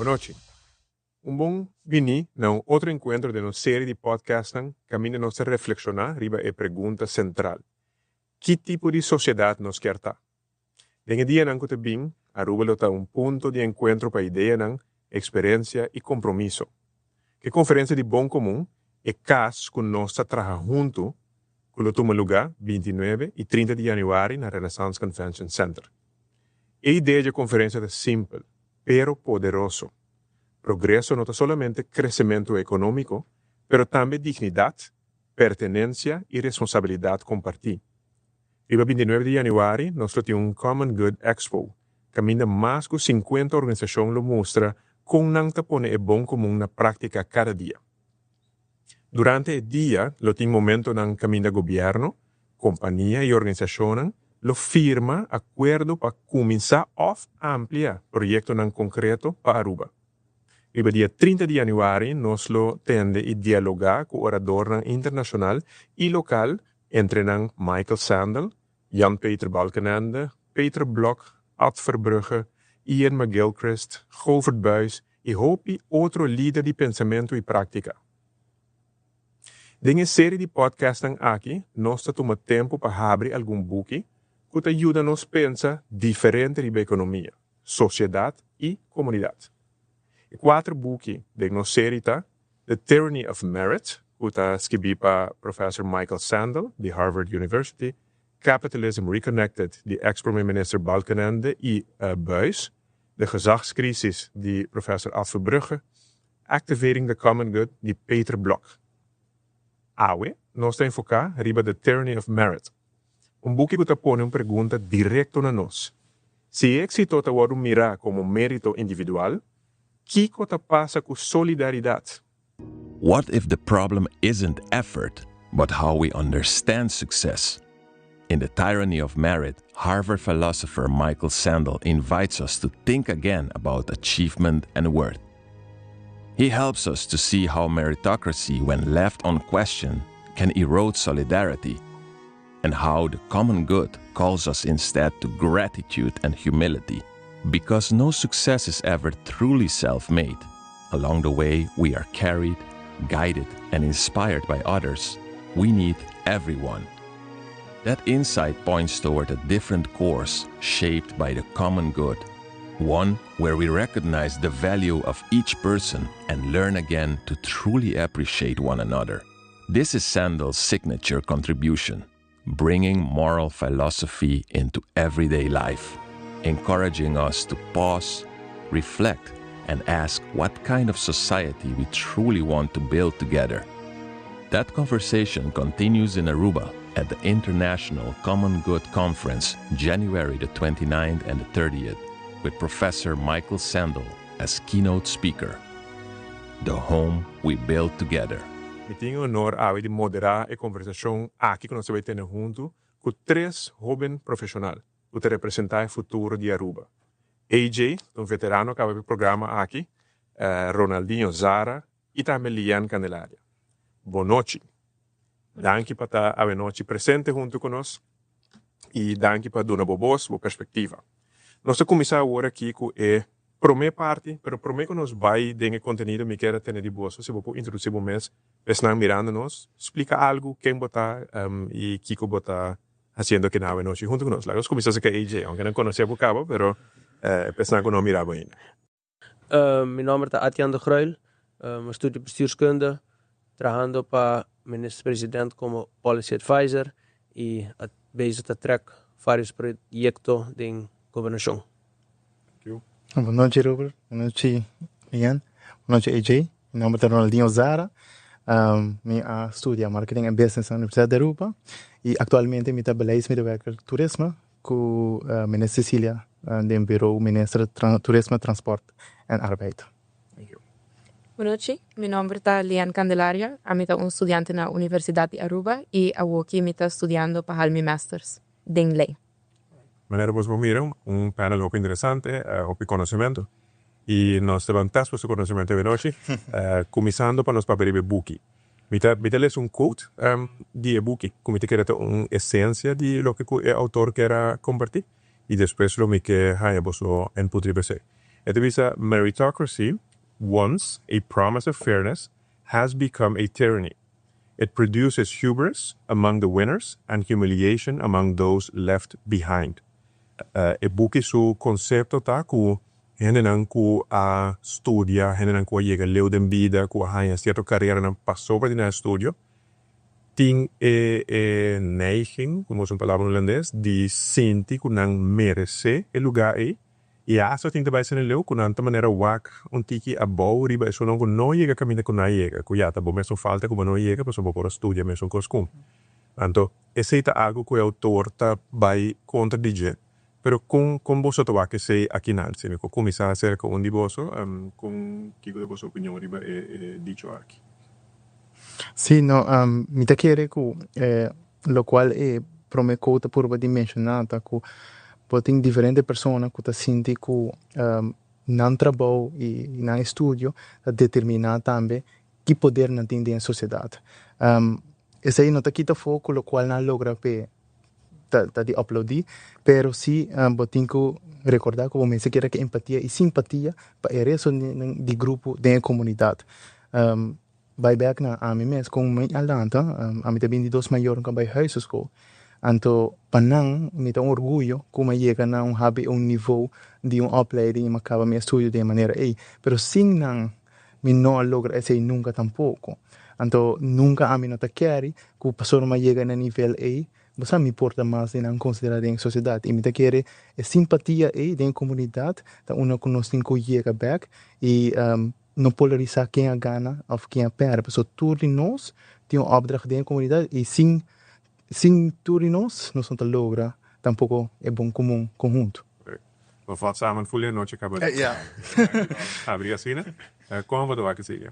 Bon nochi. Un bon bini na un otro enkuentro den nos serie di podcastnan kaminda nos ta reflekshoná riba e pregunta sentral: Ki tipo di sosiedat nos kier ta? Den e dianan ku ta bin, Aruba lo ta un punto di enkuentro pa ideanan, eksperensia i kompromiso. Ku e Konferensia di Bon Komun, e kas ku nos ta traha huntu, ku lo tuma lugá 29 i 30 di yanüari na Renaissance Convention Center. E idea dje konferensia ta simpel, pero poderoso. Progreso no ta solamente kresementu ekonómiko, pero tambe dignidat, pertenensia i responsabilidat kompartí. Riba 29 di yanüari nos lo tin un Common Good Expo, kaminda mas ku 50 organisashon lo mustra kon nan ta pone e bon komun na práktika kada dia. Durante e dia lo tin momentonan kaminda gobièrnu, kompania i organisashonnan lo firma akuerdo pa kuminsá òf amplia proyektonan konkreto pa Aruba. Riba dia 30 di yanüari nos lo tende i dialogá ku oradornan internashonal i lokal, entre nan Michael Sandel, Jan-Peter Balkenende, Peter Blok, Ad Verbrugge, Ian McGilchrist, Govert Buijs i hopi otro lider di pensamentu i práktika. Den e serie di podcastnan aki nos ta tuma tempu pa habri algun buki ku ta yuda nos pensa diferente riba ekonomia, sosiedat i komunidat. E kuater buki den nos serie ta The Tyranny of Merit, ku ta skibí pa Professor Michael Sandel di Harvard University, Capitalism Reconnected di ex-Prome Minister Balkenende i Buijs, De Gezagscrisis di Professor Ad Verbrugge, Activating the Common Good di Peter Blok. Awe nos ta enfoká riba The Tyranny of Merit, un buki ku ta pone un pregunta direkto na nos: Si e éksito ta wòrdu mirá komo mérito individual, kiko ta pasa ku solidaridat? What if the problem isn't effort, but how we understand success? In The Tyranny of Merit, Harvard philosopher Michael Sandel invites us to think again about achievement and worth. He helps us to see how meritocracy, when left unquestioned, can erode solidarity, and how the common good calls us instead to gratitude and humility. Because no success is ever truly self made. Along the way, we are carried, guided, and inspired by others. We need everyone. That insight points toward a different course shaped by the common good, one where we recognize the value of each person and learn again to truly appreciate one another. This is Sandel's signature contribution, bringing moral philosophy into everyday life, encouraging us to pause, reflect, and ask what kind of society we truly want to build together. That conversation continues in Aruba at the International Common Good Conference, January the 29th and the 30th, with Professor Michael Sandel as keynote speaker. The home we build together. Mi tin e honor awe di moderá e kombersashon aki ku nos ta bai tene huntu ku tres hóben profeshonal ku ta representá e futuro di Aruba. AJ, un veterano kaba di e programa aki, Ronaldinho Zara i tambe Lian Candelaria. Bon nochi. Danki pa ta awe nochi presente huntu ku nos i danki pa duna bo bos, bo perspektiva. Nos ta kuminsá awor aki ku e promé parti, pero promé ku nos bai den e kontenido mi kier a tene di boso si bo por introdusí bo mes pa esnan mirando nos, splika algu ken bo ta i kiko bo ta hasiendo aki na awe nochi huntu ku nos. Laga nos kuminsá serka AJ, aunke nan konosé bo kaba, pero pa esnan ku no a mira bo ainda. Mi nomber ta Adjan de Gruil, mi a studia bestuurskunde, trahando pa minister president como policy advisor y a bezig ta trek varios proyecto den gobernacion. Thank you. Bon nochi Robert, bon nochi Lian, bon nochi AJ. Mi nomber ta Ronaldinho Zara. Mi a studia Marketing and Business na Universidad di Aruba y actualmente mi ta beleidsmedewerker Turismo ku Minister Cecilia den Bureau Minister Turismo, Transport en Arbeid. Thank you. Bon nochi, mi nomber ta Lian Candelaria, ami ta un studiante na Universidad di Aruba y awoki mi ta studiando pa haal mi masters den ley. Manera bos por mira, un panel hopi interesante, hopi konosementu. I nos ta ban tèst boso konosementu awe nochi, kuminsando pa nos papia riba e buki. Mi ta lesa un quote di e buki ku mi ta kere ta un esensia di loke ku e outor kier a kompartí i despues lo mi ke haña boso input riba esei. E ta bisa meritocracy, once a promise of fairness, has become a tyranny. It produces hubris among the winners and humiliation among those left behind. E buki su konsepto ta ku hendenan ku a studia, hendenan ku a yega leu den bida, ku a haña sierto kareranan pasobra di nan estudio, tin e e neiging, komo es un palabra hulandes, di sinti ku nan meresé e lugá ei i asta tin ta bai asina leu ku nan ta manera wak un tiki abou riba esunnan ku no yega kaminda ku nan a yega, ku ya ta bo mesun falta ku bo no yega pasobra bo por a studia mesun kos ku. Anto esei ta algu ku e outor ta bai kontra di dje. Pero kon kon boso ta wak esei akinan? Si mi por kuminsá aserka un di boso, kon kiko ta boso opinion riba e e dicho aki? Sí, no, mi ta kere ku lokual e promé kou ta purba di menshoná ta ku bo tin diferente persona ku ta sinti ku nan trabou i nan estudio ta determiná tambe ki poder nan tin den e sosiedat. Esei no ta kita afó ku lokual nan a logra p'e ta di aplaudí, pero sí bo tin ku rekordá ku bo mester keda ku empatia i simpatia pa e resto di grupo den e komunidat. Bai bèk na ami mes, kon mi a lanta, ami ta bin di dos mayornan ku a bai huiseschool, anto pa nan mi ta un orguyo ku mi a yega na un habi un nivo di un opleiding i mi a kaba mi estudio den e manera ei, pero sin nan Mi no a logra esei nunka tampoko. Anto nunka ami no ta keri ku pasobra mi a yega na e nivel ei, bo sa mi por ta mas di nan konsiderá den e sosiedat. I mi ta kere e simpatia ei den e komunidat ta una ku nos tin ku yega bèk i no polarisá ken a gana òf ken a pèrdè. Pasobra tur di nos tin un opdracht den e komunidat i sin sin tur di nos, nos no ta logra tampoko e bon komun konhunto. Bo vat samen full e nochi caba habri asina. Con bo ta wak esei?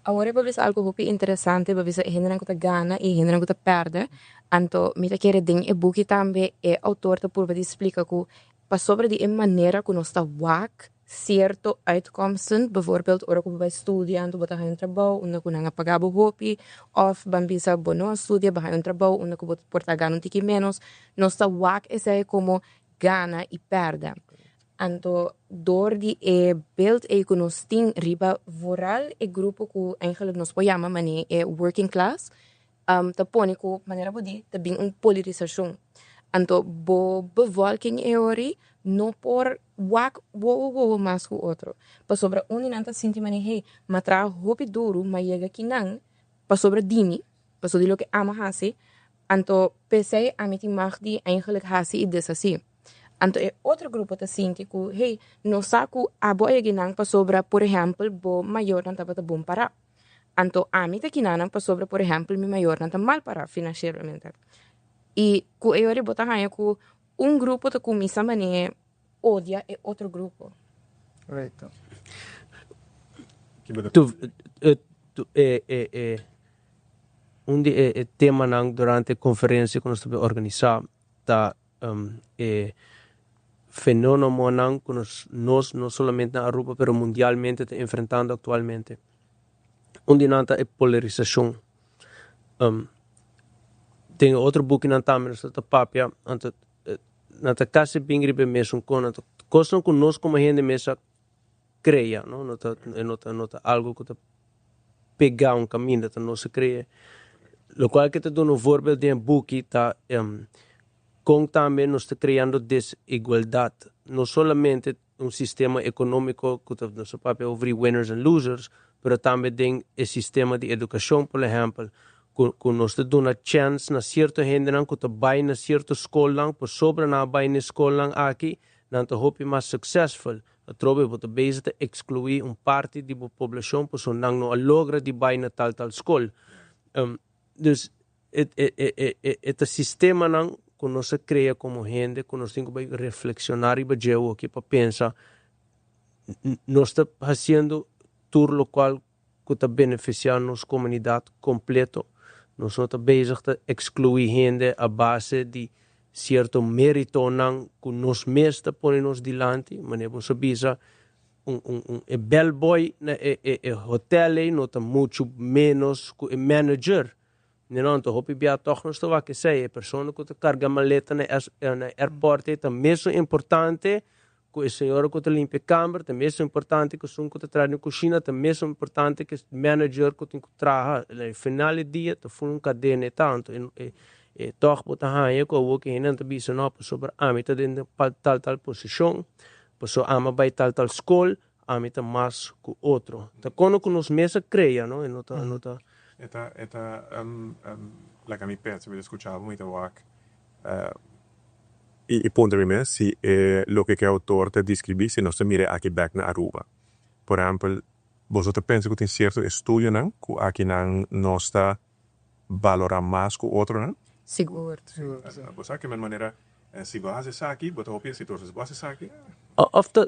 Awor e bo bisa algo hopi interesante, bo bisa e hendenan ku ta gana i e hendenan ku ta pèrdè. Anto mi ta kere den e buki tambe e outor ta purba di splika ku pasobra di e manera ku nos ta wak sierto uitkomsten, bijvoorbeeld ora ku bo bai studia anto bo ta haña un trabou unda ku nan a paga bo hopi òf ban bisa bo no a studia bo haña un trabou unda ku bo por ta gana un tiki ménos, nos ta wak esei komo gana i pèrdè. Anto dor di e beeld ei ku nos tin riba vooral e grupo ku eigenlijk nos por yama manera e working class ta pone ku manera bo di ta bin un polarisashon. Anto bo bevolking e ori no por wak wowo wowo mas ku otro pasobra un di nan ta sinti manera hey m'a traha hopi duru m'a yega kinan pasobra di mi pasobra di loke amo hasi Anto p'esei ami tin mag di eigenlijk hasi i deshasí. Anto e otro grupo ta sinti ku, hey, nos sa ku abo a yega nan pasobra, por ehèmpel, bo mayornan tabata bon pará. Anto ami ta kina nan pasobra, por ehèmpel, mi mayornan ta mal pará finansieramente. I ku e ora bo ta haña ku un grupo ta kuminsá manera odia e otro grupo. Correcto. Tu, tu, e, e, e, un di e, e temanan durante e conferencia cu nos ta organisa ta um, e fenonomonan cu nos, nos no solamente na Aruba pero mundialmente ta enfrentando actualmente. Un di nan ta e polarisacion. Um, den e otro bukinan tambe nos ta papia, anto Nan ta kasi bin riba e mesun kon. Anto kosnan ku nos komo hende mes a krea, no? No ta, e no ta, no ta algu ku ta pegá un kaminda, ta nos a krea. Lokual ke ta duna un voorbeeld den e buki ta kon tambe nos ta kreando desigualdat, no solamente un sistema ekonómiko ku ta nos a papia over di winners and losers, pero tambe den e sistema di edukashon, por ehèmpel, ku ku nos ta duna chèns na sierto hendenan ku ta bai na sierto skolnan, pasobra nan a bai na e skolnan aki, nan ta hopi mas successful. Atrobe bo ta bezig ta ekskluí un parti di bo poblashon pasobra nan no a logra di bai na tal tal skol. Dus E e e ta sistemanan ku nos a krea komo hende ku nos tin ku bai reflekshoná riba dje awoki pa pensa nos ta hasiendo tur lokual ku ta benefisiá nos komunidat kompleto, nos no ta bezig ta ekskluí hende a base di sierto meritonan ku nos mes ta pone nos dilanti, manera bo sa bisa un un un e bellboy na e e e hotel ei no ta muchu ménos ku e manager. Nino, anto hopi bia tòg nos ta wak esei, e persona ku ta karga maleta na na airport ei ta mesun importante. ku e señora ku ta limpia kamber ta mesun importante ku esun ku ta traha den kushina ta mesun importante ku e manager ku tin ku traha. Na final di dia ta ful un kadena e tantu e tòg bo ta haña ku awor ku hende ta bisa no pasobra ami ta den tal tal posishon, pasobra ami a bai tal tal skol, ami ta mas ku otro. Ta kono ku nos mes a krea no e no ta no ta. E ta e ta laga mi pensa mi ta skucha bo mi ta wak i puntra mi mes si e loke ku e outor ta deskribí si nos ta mira aki bek na Aruba. Por ehèmpel boso ta pensa ku tin sierto estudionan ku akinan nos ta balorá mas ku otronan? Sigur. Bo sa ke men manera si bo hasi esaki bo ta hopi eksitoso, si bo hasi esaki. Of ta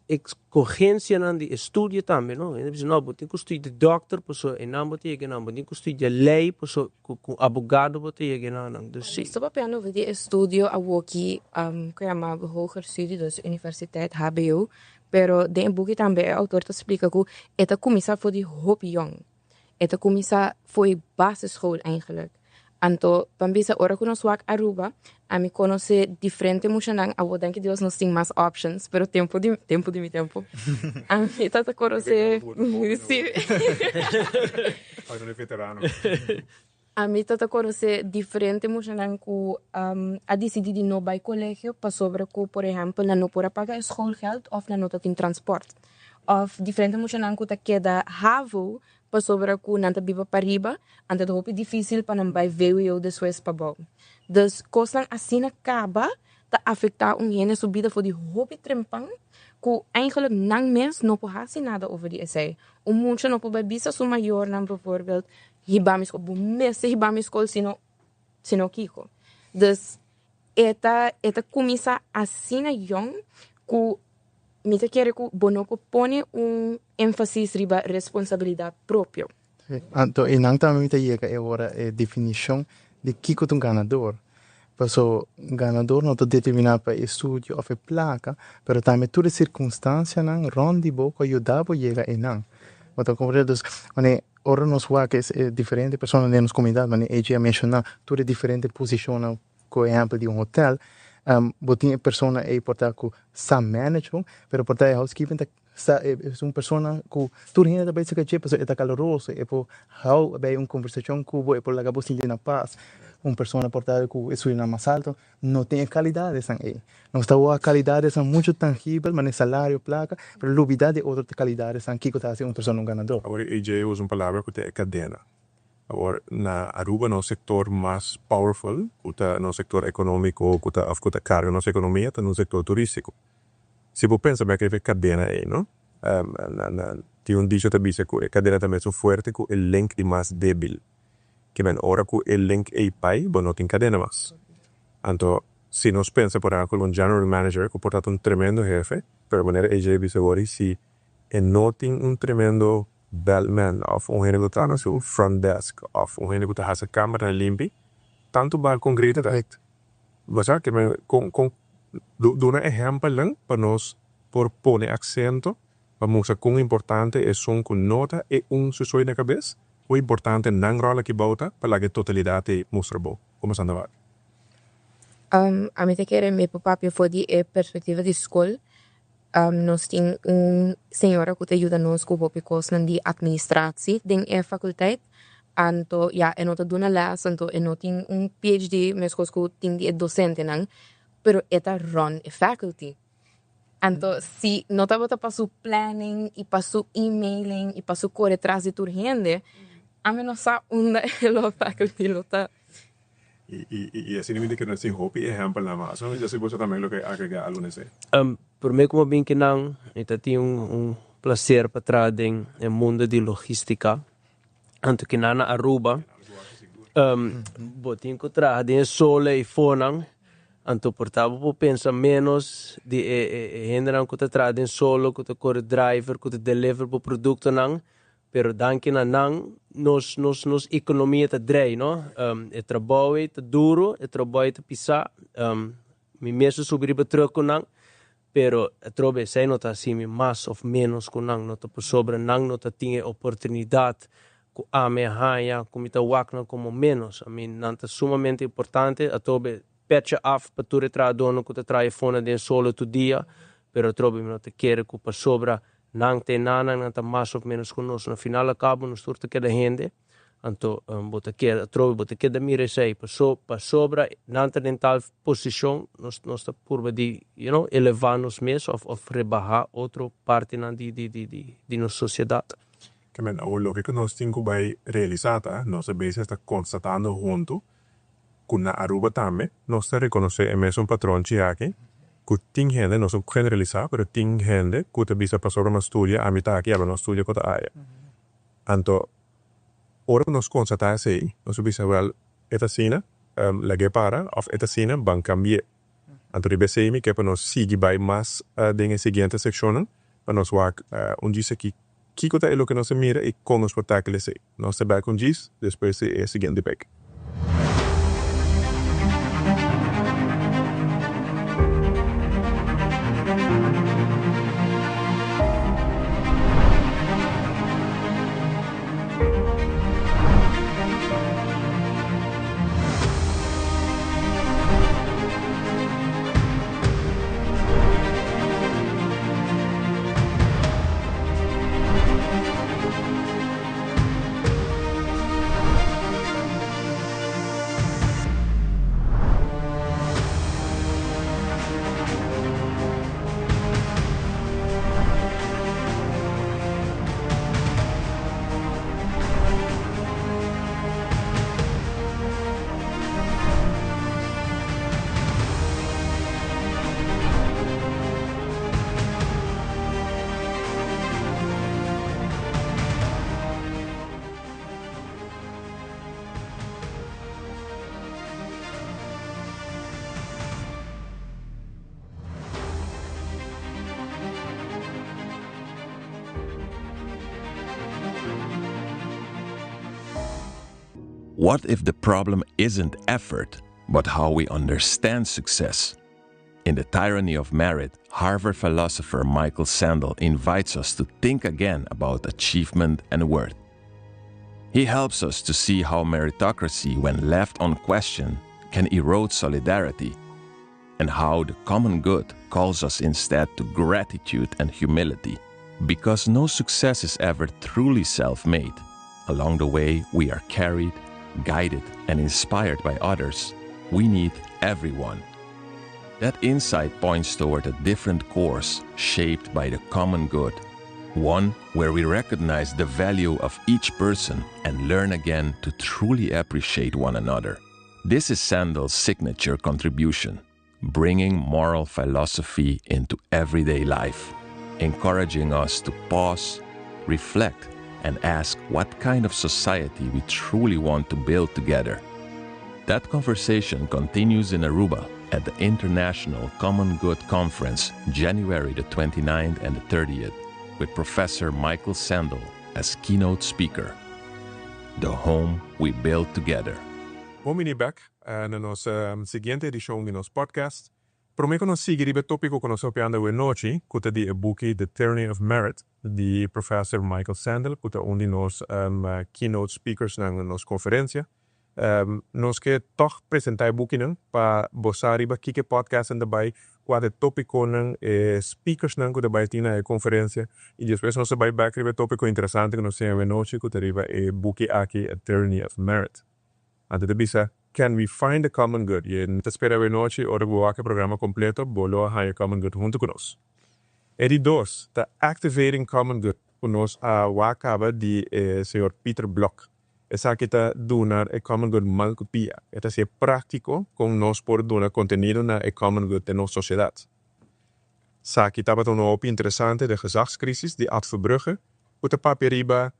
eskogensianan di estudio tambe no. Hende bisa no bo tin ku studia dòkter pasobra einan bo ta yega einan, bo tin ku studia lei pasobra ku abogado bo ta yega einanan. Dus si. Sto papiando over di estudio awoki ku yama hoger studie dus universiteit hbo, pero den e buki tambe e outor ta splika ku e ta kuminsá for di hopi yòn. E ta kuminsá fo'i basisschool eigenlijk. Anto pa bisa ora ku nos wak Aruba, ami konosé diferente mushanan, awor danki Dios nos tin mas options, pero tempu di tempu di mi tempu ami ta ta konosé si ami ta ta konosé diferente mushanan ku a disidí di no bai kolegio pasobra ku por ehèmpel nan no por a paga e schoolgeld òf nan no ta tin transpòrt. Of diferente muchanan ku ta keda havo pasobra ku nan ta biba pariba, anto ta hopi difisil pa nan bai vwo despues pabou. Dus kosnan asina kaba ta afektá un hende su bida for di hopi trempan ku eigenlijk nan mes no por hasi nada over di esei. Un mucha no por bai bisa su mayornan bijvoorbeeld, hiba mi skol, bo mester hiba mi skol sino sino kiko. Dus e ta e ta kuminsá asina yòn ku Mi ta kere ku bo no por pone un énfasis riba responsabilidat propio. Sí, anto einan tambe mi ta yega e ora e definishon di kiko ta un ganador. Paso ganador no ta determiná pa e estudio òf e plaka, pero tambe tur e sirkunstansianan rònt di bo ku a yuda bo yega einan. Bo ta komprende? Dus, wanneer ora nos wak e diferente personanan den nos komunidat, wanneer AJ a menshoná tur e diferente posishonnan Ku ehèmpel di un hotèl, bo tin e persona ei por ta ku sa manage bon, pero por ta e housekeeping ta sa e un persona ku tur hende ta bai saka dje pasobra e ta kaloroso, e por hou bai un kombersashon ku bo, e por laga bo sinti na pas. Un persona por ta ku estudianan mas alto no tin e kalidadesnan ei. Nos ta wak kalidadesnan muchu tangibel, manera salario, plaka, pero lubida di e otro kalidadesnan kiko ta hasi un persona un ganadó. Awor AJ usa un palabra ku ta e kadena. Awor, na Aruba nos sector mas powerful, cu ta nos sector economico, cu ta of cu ta carga nos economia, ta nos sector turistico. Si bo pensa bek riba e cadena ey, no? Tin un dicho ta bisa cu e cadena ta mesun fuerte cu e link di mas debil. Ke men ora cu e link ey bay, bo no tin cadena mas. Anto, si nos pensa por ehempel un general manager cu por ta un tremendo hefe, pero manera AJ a bisa awor, si e no tin un tremendo bellman of un hende ku ta na su front desk of un hende ku ta hasi kambernan limpi, tantu bal kon grita ta. Bo sa ke men kon kon duna ehèmpelnan pa nos por pone aksento pa mustra kon importante esun ku no ta e un su soy na kabes, kon importante nan ròl aki bou ta pa laga e totalidat ei mustra bo. Komo esnan ta wak? Ami ta kere mi por papia for di e perspektiva di skol. Nos tin un señora ku ta yuda nos ku hopi kosnan di atministratie den e fakulteit. Anto ya e no ta duna lès, anto e no tin un PhD meskos ku tin di e dosentenan, pero e ta run e faculty. Anto si no tabata pa su planning i pa su emailing i pa su kore tras di tur hende, ami no sa unda e lo faculty lo ta. I asina mi ta kere tin hopi ehèmpelnan mas. No si boso tambe lo ke agregá algun esei. Promé ku mi a bin kinan, mi ta tin un plaser pa traha den e mundo di logístika. Anto kinan na Aruba, bo tin ku traha den e sole i fonan. Anto por ta bo por pensa ménos di e hendenan ku ta traha den solo, ku ta kore driver, ku ta deliver bo produktonan. Pero danki na nan nos nos nos economia ta drei no. E trabou ei ta duro, e trabou ei ta pisa. Mi mes a subi riba truck cu nan, pero atrobe esei no ta haci mi mas of menos cu nan. No ta pasobra nan no ta tin e oportunidad cu ami a haña cu mi ta wak nan como menos. I mean, nan ta sumamente importante. Atrobe pecha af pa tur e trahadornan cu ta traha e fona den solo tur dia. Pero atrobe mi no ta kere ku pasobra nan ta e nanan, nan ta mas of menos ku nos. Na final a kabo nos tur ta keda hende. Anto bo ta keda atrobe bo ta keda mira esei paso pasobra nan ta den tal posishon nos nos ta purba di you know eleva nos mes of of rebaha otro partinan di di di di di nos sosiedat. Ke men awor loke ku nos tin ku bai realisá ta nos a bezig ta konstatando huntu ku na Aruba tambe nos ta rekonosé e mesun patronchi aki ku tin hende, nos no generalisá, pero tin hende ku ta bisa pasobra mi a studia ami ta aki, abo no a studia ku ta aya. Anto ora ku nos konstatá esei nos a bisa wèl e ta asina lag'é para òf e ta asina ban kambi'é. Anto riba esei mi ke pa nos sigui bai mas den e siguiente sekshonnan pa nos wak un djis aki kiko ta e loke nos a mira i kon nos por tackle esei. Nos ta bek un djis despues di e siguiente break. What if the problem isn't effort, but how we understand success? In The Tyranny of Merit, Harvard philosopher Michael Sandel invites us to think again about achievement and worth. He helps us to see how meritocracy, when left unquestioned, can erode solidarity, and how the common good calls us instead to gratitude and humility. Because no success is ever truly self made. Along the way, we are carried, guided, and inspired by others. We need everyone. That insight points toward a different course shaped by the common good, one where we recognize the value of each person and learn again to truly appreciate one another. This is Sandel's signature contribution, bringing moral philosophy into everyday life, encouraging us to pause, reflect, and ask what kind of society we truly want to build together. That conversation continues in Aruba at the International Common Good Conference, January the 29th and the 30th, with Professor Michael Sandel as keynote speaker. The home we build together. Bon bini bek na nos siguiente edishon di nos podcast. Promé ku nos sigui riba e tópiko ku nos ta papiando awe nochi, ku ta di e buki The Tyranny of Merit di Professor Michael Sandel, ku ta un di nos keynote speakersnan na nos konferensia. Nos ke tòg presentá e bukinan pa bo sa riba kiko e podcastnan ta bai, kua ta e tópikonan, e speakersnan ku ta bai tin na e konferensia, i despues nos ta bai bèk riba e tópiko interesante ku nos tin awe nochi ku ta riba e buki aki, A Tyranny of Merit. Anto ta bisa, Can we find the common good? I e ta spera awe nochi ora ku bo wak e programa kompleto, bo lo a haña common good huntu ku nos. E di dos ta Activating Common Good ku nos a wak kaba di e señor Peter Blok. Esaki ta duna e common good mal ku pia. E ta hasié práktiko kon nos por duna kontenido na e common good den nos sosiedat. Esaki tabata un hopi interesante, De Gezagscrisis di Ad Verbrugge, ku ta papia riba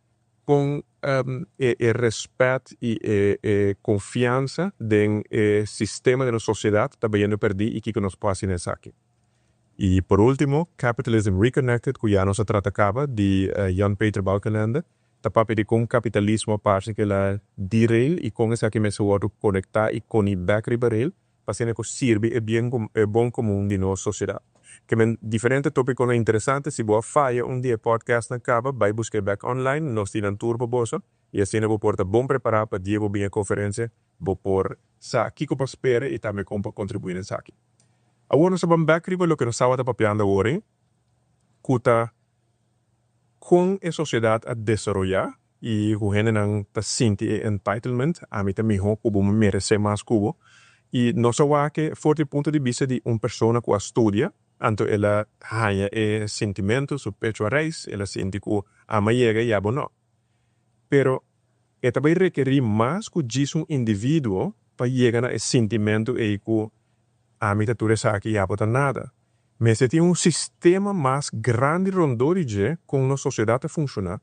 Kon e rèspèt i e konfiansa den e sistema den nos sosiedat ta bayendo pèrdí i kiko nos por hasi na esaki? I por último, Capitalism Reconnected ku ya nos a trata kaba di Jan Peter Balkenende ta papia di kon kapitalismo a parse ku el a derail i kon esaki mester wòrdu konektá i koni bèk riba rail pa asina ku sirbi e bien e bon komun di nos sosiedat. Ke men diferente topikonan interesante, si bo a faya un di e podcastnan kaba, bai buska e bek online, nos tin nan tur pa boso, i asina bo por ta bon prepará pa dia bo bin e konferensia, bo por sa kiko pa spera i tambe kon pa kontribuí na esaki. Awor nos ta ban bek riba loke nos tabata papiando awor ei. Ku ta kon e sosiedat a desaroyá i ku hendenan ta sinti e entitlement, ami ta mihó ku bo, mi meresé mas ku bo. I nos a wak e for di punto di bista di un persona ku a studia, anto el a haña e sintimentu, su pechu a reis, el a sinti ku ami a yega i abo no. Pero e ta bai rekerí mas ku djis un individuo pa yega na e sintimentu ei ku ami ta tur esaki i abo ta nada. Mester tin un sistema mas grandi rondó di dje kon nos sosiedat ta funshoná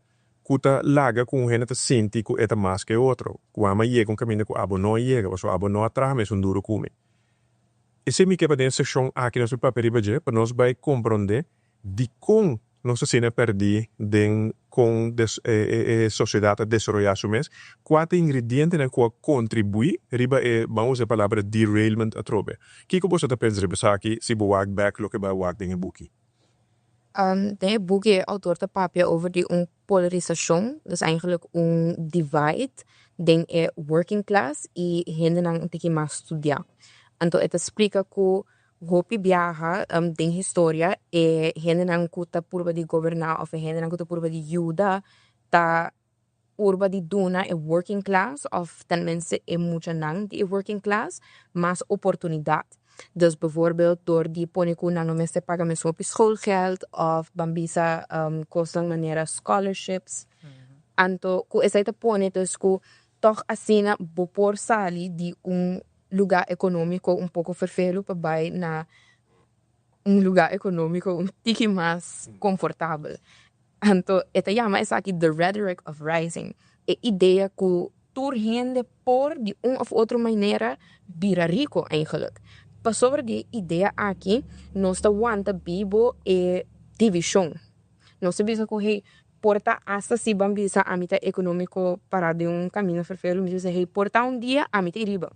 ku ta laga ku un hende ta sinti ku e ta mas ku e otro, ku ami a yega un kaminda ku abo no a yega pasobra abo no a traha mesun duru ku mi. Esei mi ke pa den e seshon aki nos por papia riba dje pa nos bai komprondé dikon nos asina pèrdí den kon e sosiedat a desaroyá su mes, kua ta e ingredientenan ku a kontribuí riba e, ban usa e palabra derailment atrobe. Kiko boso ta pensa riba esaki si bo wak bèk loke bo a wak den e buki? Den e buki e outor ta papia over di un polarisashon, dus eigenlijk un divide den e working class i hendenan un tiki mas studiá. Anto e ta splika ku hopi biaha den historia e hendenan ku ta purba di goberná òf e hendenan ku ta purba di yuda ta purba di duna e working class òf tenminste e muchanan di e working class mas oportunidat. Dus bijvoorbeeld dor di pone ku nan no mester paga mes hopi schoolgeld òf ban bisa kosnan manera scholarships. Anto ku esei ta pone dus ku tòg asina bo por sali di un lugá ekonómiko un poko ferfelu pa bai na un lugá ekonómiko un tiki mas konfortabel. Anto e ta yama esaki the rhetoric of rising, e idea ku tur hende por di un òf otro manera bira riko eigenlijk. Pasobra di e idea aki nos ta wanta bibo e divishon. Nos ta bisa ku hey, por ta asta si ban bisa ami ta ekonómiko pará den un kaminda ferfelu, mi ta bisa hey, por ta un dia ami ta riba.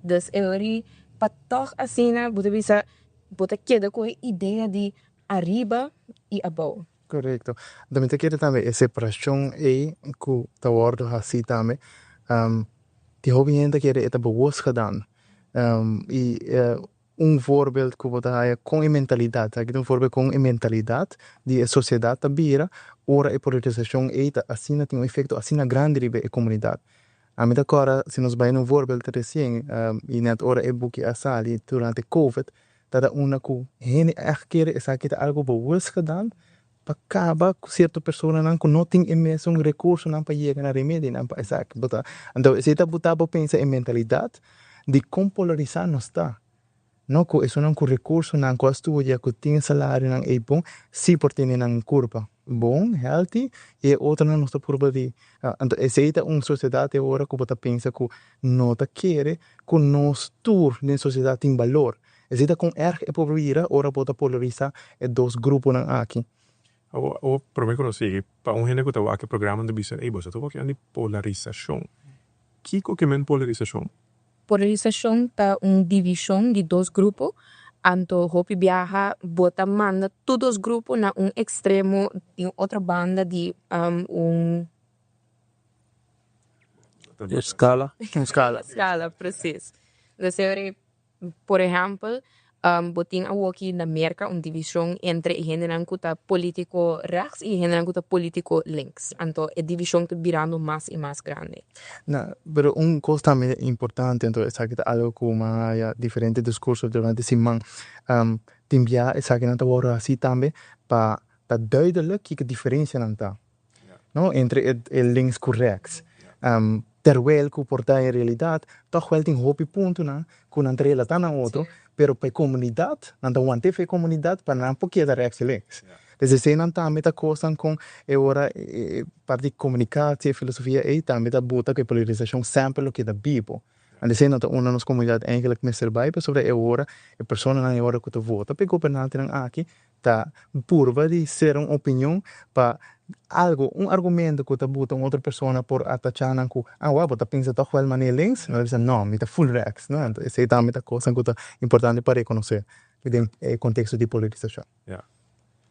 Dus e ora pa tòg asina bo ta bisa bo ta keda ku e idea di ariba i abou. Korekto. Anto mi ta kere tambe e separashon ei ku ta wòrdu hasí tambe, tin hopi hende ta kere e ta bewust gedaan. I un voorbeeld ku bo ta haya kon e mentalidat, aki ta un voorbeeld kon e mentalidat di e sosiedat ta bira ora e polarisashon ei ta asina tin un efekto asina grandi riba e komunidat. Ami ta kòrda si nos bai na un voorbeeld resien i nèt ora e buki a sali durante covid ta ta unda ku hende ègt kere esaki ta algu bewust gedaan pa kaba ku sierto personanan ku no tin e mesun rekursonan pa yega na remedinan pa esaki. Bo ta anto esei ta buta bo pensa e mentalidat di kon polarisá nos ta. No ku esunnan ku rekursonan ku a studia ku tin e salarionan ei bon si por tene nan kurpa bon, healthy, i e otronan nos ta purba di anto esei ta un sosiedat e ora ku bo ta pensa ku no ta kere ku nos tur den sosiedat tin balor. Esei ta kon erg e por bira ora bo ta polarisá e dos gruponan aki. Awor, awor promé ku nos sigui, pa un hende ku ta wak e programa ta bisa, ey, boso ta wak di polarisashon. Kiko ke men polarisashon? Polarisashon ta un divishon di dos grupo, anto hopi biaha bo ta manda tur dos grupo na un ekstremo di un otro banda di un. Skala. Un skala. Skala, presis. Dus e ora Por ehèmpel, bo tin awoki na Merka un divishon entre e hendenan ku ta polítiko rèks i e hendenan ku ta polítiko links. Anto e divishon ta birando mas i mas grandi. Na, pero un kos tambe importante, anto esaki ta algu ku mi a haya diferente diskurso durante siman, tin bia esakinan ta wòrdu hasi tambe pa ta duidelijk kiko diferensianan ta. No, entre e links ku rèks. Terwijl ku por ta en realidat tòg wèl tin hopi puntonan ku nan ta relatá na otro, pero pa e komunidat, nan ta want'é pa e komunidat pa nan por keda rèks i links. Des eseinan tambe ta kosnan kon e ora e parti di komunikatio, e filosofia ei tambe ta buta ku e polarisashon semper lo keda bibo. Anto esei no ta unda nos komunidat eigenlik mester bai pasobra e ora e personanan e ora ku ta vota pa e gobernantenan aki ta purba di ser un opinion pa algo, un argumento ku ta buta un otro persona por atachá nan ku, ah wou, bo ta pensa tòg wèl manera links? Nan ta bisa, no, mi ta full rèks, no? Anto esei tambe ta kosnan ku ta importante pa rekonosé den e konteksto di polarisashon. Ya.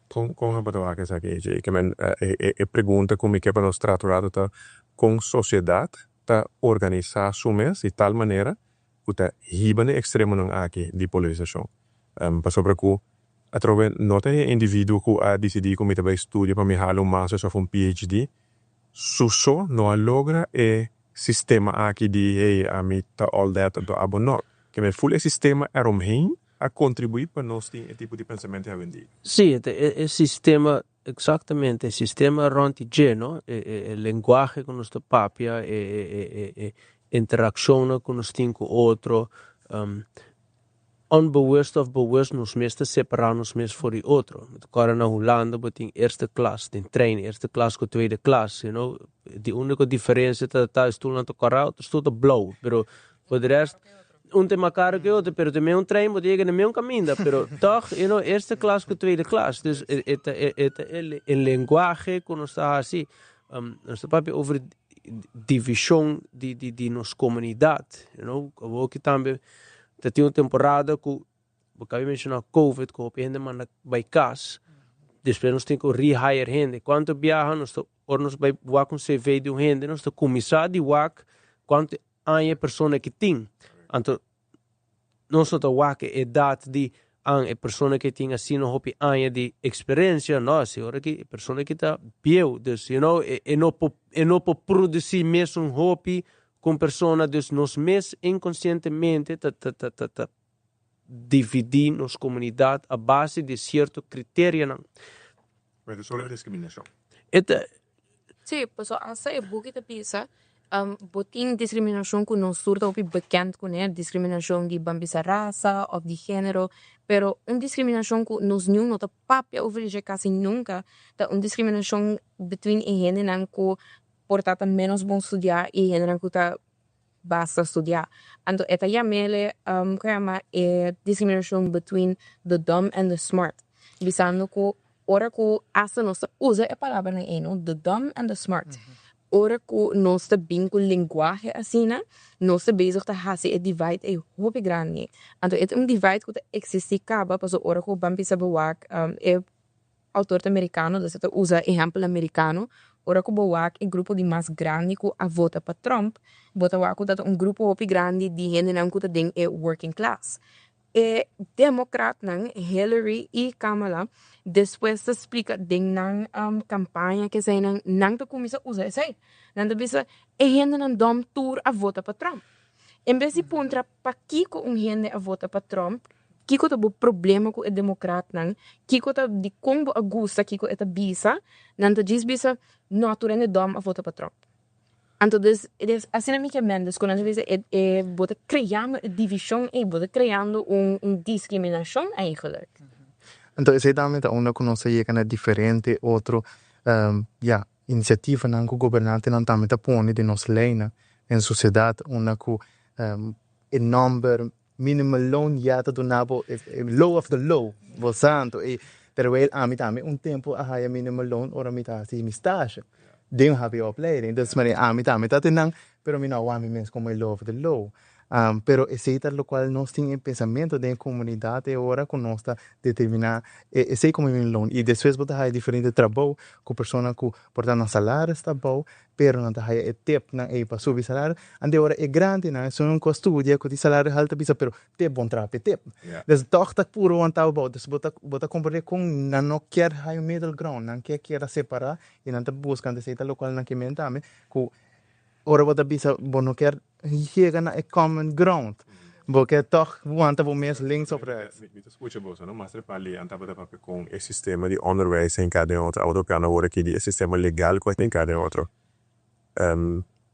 Kon kon bo ta wak esaki, AJ? Ke men e pregunta ku mi ke pa nos trata un rato ta kon sosiedat ta organisá su mes di tal manera ku ta hiba na e ekstremonan aki di polarisashon? Pasobra ku. Atrobe no ta e individuo ku a disidí ku mi ta bai studia pa mi hala un masters òf un PhD su so no a logra e sistema aki di hey, ami ta all that anto abo no. Ke men ful e sistema eromheen a kontribuí pa nos tin e tipo di pensamentu awendia. Sí, e sistema, eksaktamente, e sistema rònt di dje, no? E lenguahe ku nos ta papia, e interakshonnan ku nos tin ku otro, onbewust of bewust nos mes ta separá nos mes for di otro. Mi ta kòrda na Hulanda bo tin eerste klas, den trein, eerste klas ku tweede klas, you know. Di úniko diferensia ta ta e stulnan ta kòrá, otro stul ta blou, pero for di rèst un ta mas karo ku e otro, pero ta meun trein bo ta yega na meun kaminda, pero tòg, you know, eerste klas ku tweede klas. Dus e ta e ta e lenguahe ku nos ta hasi, nos ta papia over divishon di di di nos komunidat, you know. Awoki tambe Ta tin un temporada ku bo kabi menshoná covid ku hopi hende manda bai kas, despues nos tin ku rehire hende. Kuantu biaha nos ta ora nos bai wak un CV di un hende nos ta kuminsá di wak kuantu aña e persona ki tin. Anto nos no ta wak e edat di an e persona ki tin asina hopi aña di eksperensia, no, si ora ki e persona ki ta bieu, dus you know e no por e no por produsí mesun hopi Ku un persona, dus nos mes inkonsientemente ta ta ta ta ta dividí nos komunidat a base di sierto kriterianan. Pero ta solo diskriminashon. E ta. Sí, pasobra asta e buki ta bisa, bo tin diskriminashon ku nos tur ta hopi bekend kuné, diskriminashon di ban bisa rasa òf di género, pero un diskriminashon ku nos niun no ta papia over di dje kasi nunka ta un diskriminashon between e hendenan ku por ta ta menos bon studiá i hendenan ku ta basta studiá. Anto e ta yam'el ku yama e diskriminashon between the dumb and the smart, bisando ku ora ku asta nos ta usa e palabranan ei no, the dumb and the smart, ora ku nos ta bin ku lenguahe asina nos ta bezig ta hasi e divide ei hopi grandi. Anto e ta un divide ku ta eksistí kaba pasobra ora ku ban bisa bo wak e Autor ta merikano, dus e ta usa ehèmpel merikano. Ora ku bo wak e grupo di mas grandi ku a vota pa Trump, bo ta wak ku ta un grupo hopi grandi di hendenan ku ta den e working class. E demokratnan, Hillary i Kamala, despues ta splika den nan kampaña keseinan, nan ta kuminsá usa esei. Nan ta bisa e hendenan dòm tur a vota pa Trump. En bes di puntra pakiko un hende a vota pa Trump, Kiko ta bo problema ku e demokratnan? Kiko ta dikon bo a gusta kiko e ta bisa? Nan ta djis bisa, No, tur hende dòm a vota pa Trump. Anto dus, asina mi ke men, dus ku nan ta bisa e e bo ta kreando e divishon ei, bo ta kreando un un diskriminashon eigenlijk. Anto esei tambe ta unda ku nos a yega na diferente otro ya inisiativanan ku gobernantenan tambe ta pone den nos leinan den sosiedat unda ku e nòmber Minimal loan ya ta duna bo e low of the low, bo sa anto e terwijl ami tambe un tempo a haya minimal loan ora mi ta hasi mi stage den hbo opleiding, dus manera ami tambe ta tenan pero mi no a wak mi mes como e low of the low. Pero esey ta locual nos tin e pensamento den e comunidad e ora cu nos ta determina esey como minimal loan y despues bo ta haya diferente trabou cu persona cu por ta nan salaris ta abou pero nan ta haya e tepnan ei pa subi salario, ante ora e grandinan esun ku a studia ku tin salario haltu ta bisa pero tep bon traha p'e tep. Dus tòg ta puru wantá abou. Dus bo ta bo ta komprendé kon nan no kier haya un middle ground, nan ke keda separá i nan ta buska antes ei ta lokual nan ke men tambe ku ora bo ta bisa bo no kier yega na e common ground, bo ke tòg wanta bo mes links of rechts. Mi ta skucha boso no, master Pali an tabata papia kon e sistema di onderwijs a hinká den otro, awor ta awor aki di e sistema legal ku a hinká den otro.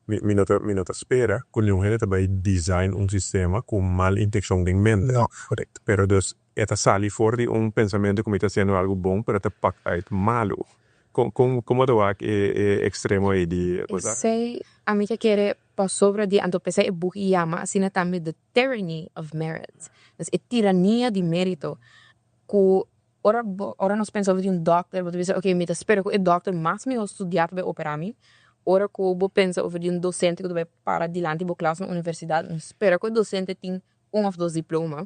Mi no ta mi no ta spera ku niun hende ta bai design un sistema ku mal intenshon den mente. No, korekto. Pero dus e ta sali for di un pensamentu ku mi ta hasiendo algu bon pero ta pak uit malu. Kon kon komo ta wak e e ekstremo ei di cosa? Esei ami ta kere pasobra di anto p'esei e buki yama asina tambe The Tyranny of Merit. Dus e tirania di merito ku ora bo ora nos pensa over di un dòkter bo ta bisa oke mi ta spera ku e dòkter mas mihó studiá ta bai operá mi. Ora ku bo pensa over di un dosente ku ta bai para dilanti bo klas na universidat mi spera ku e dosente tin un òf dos diploma.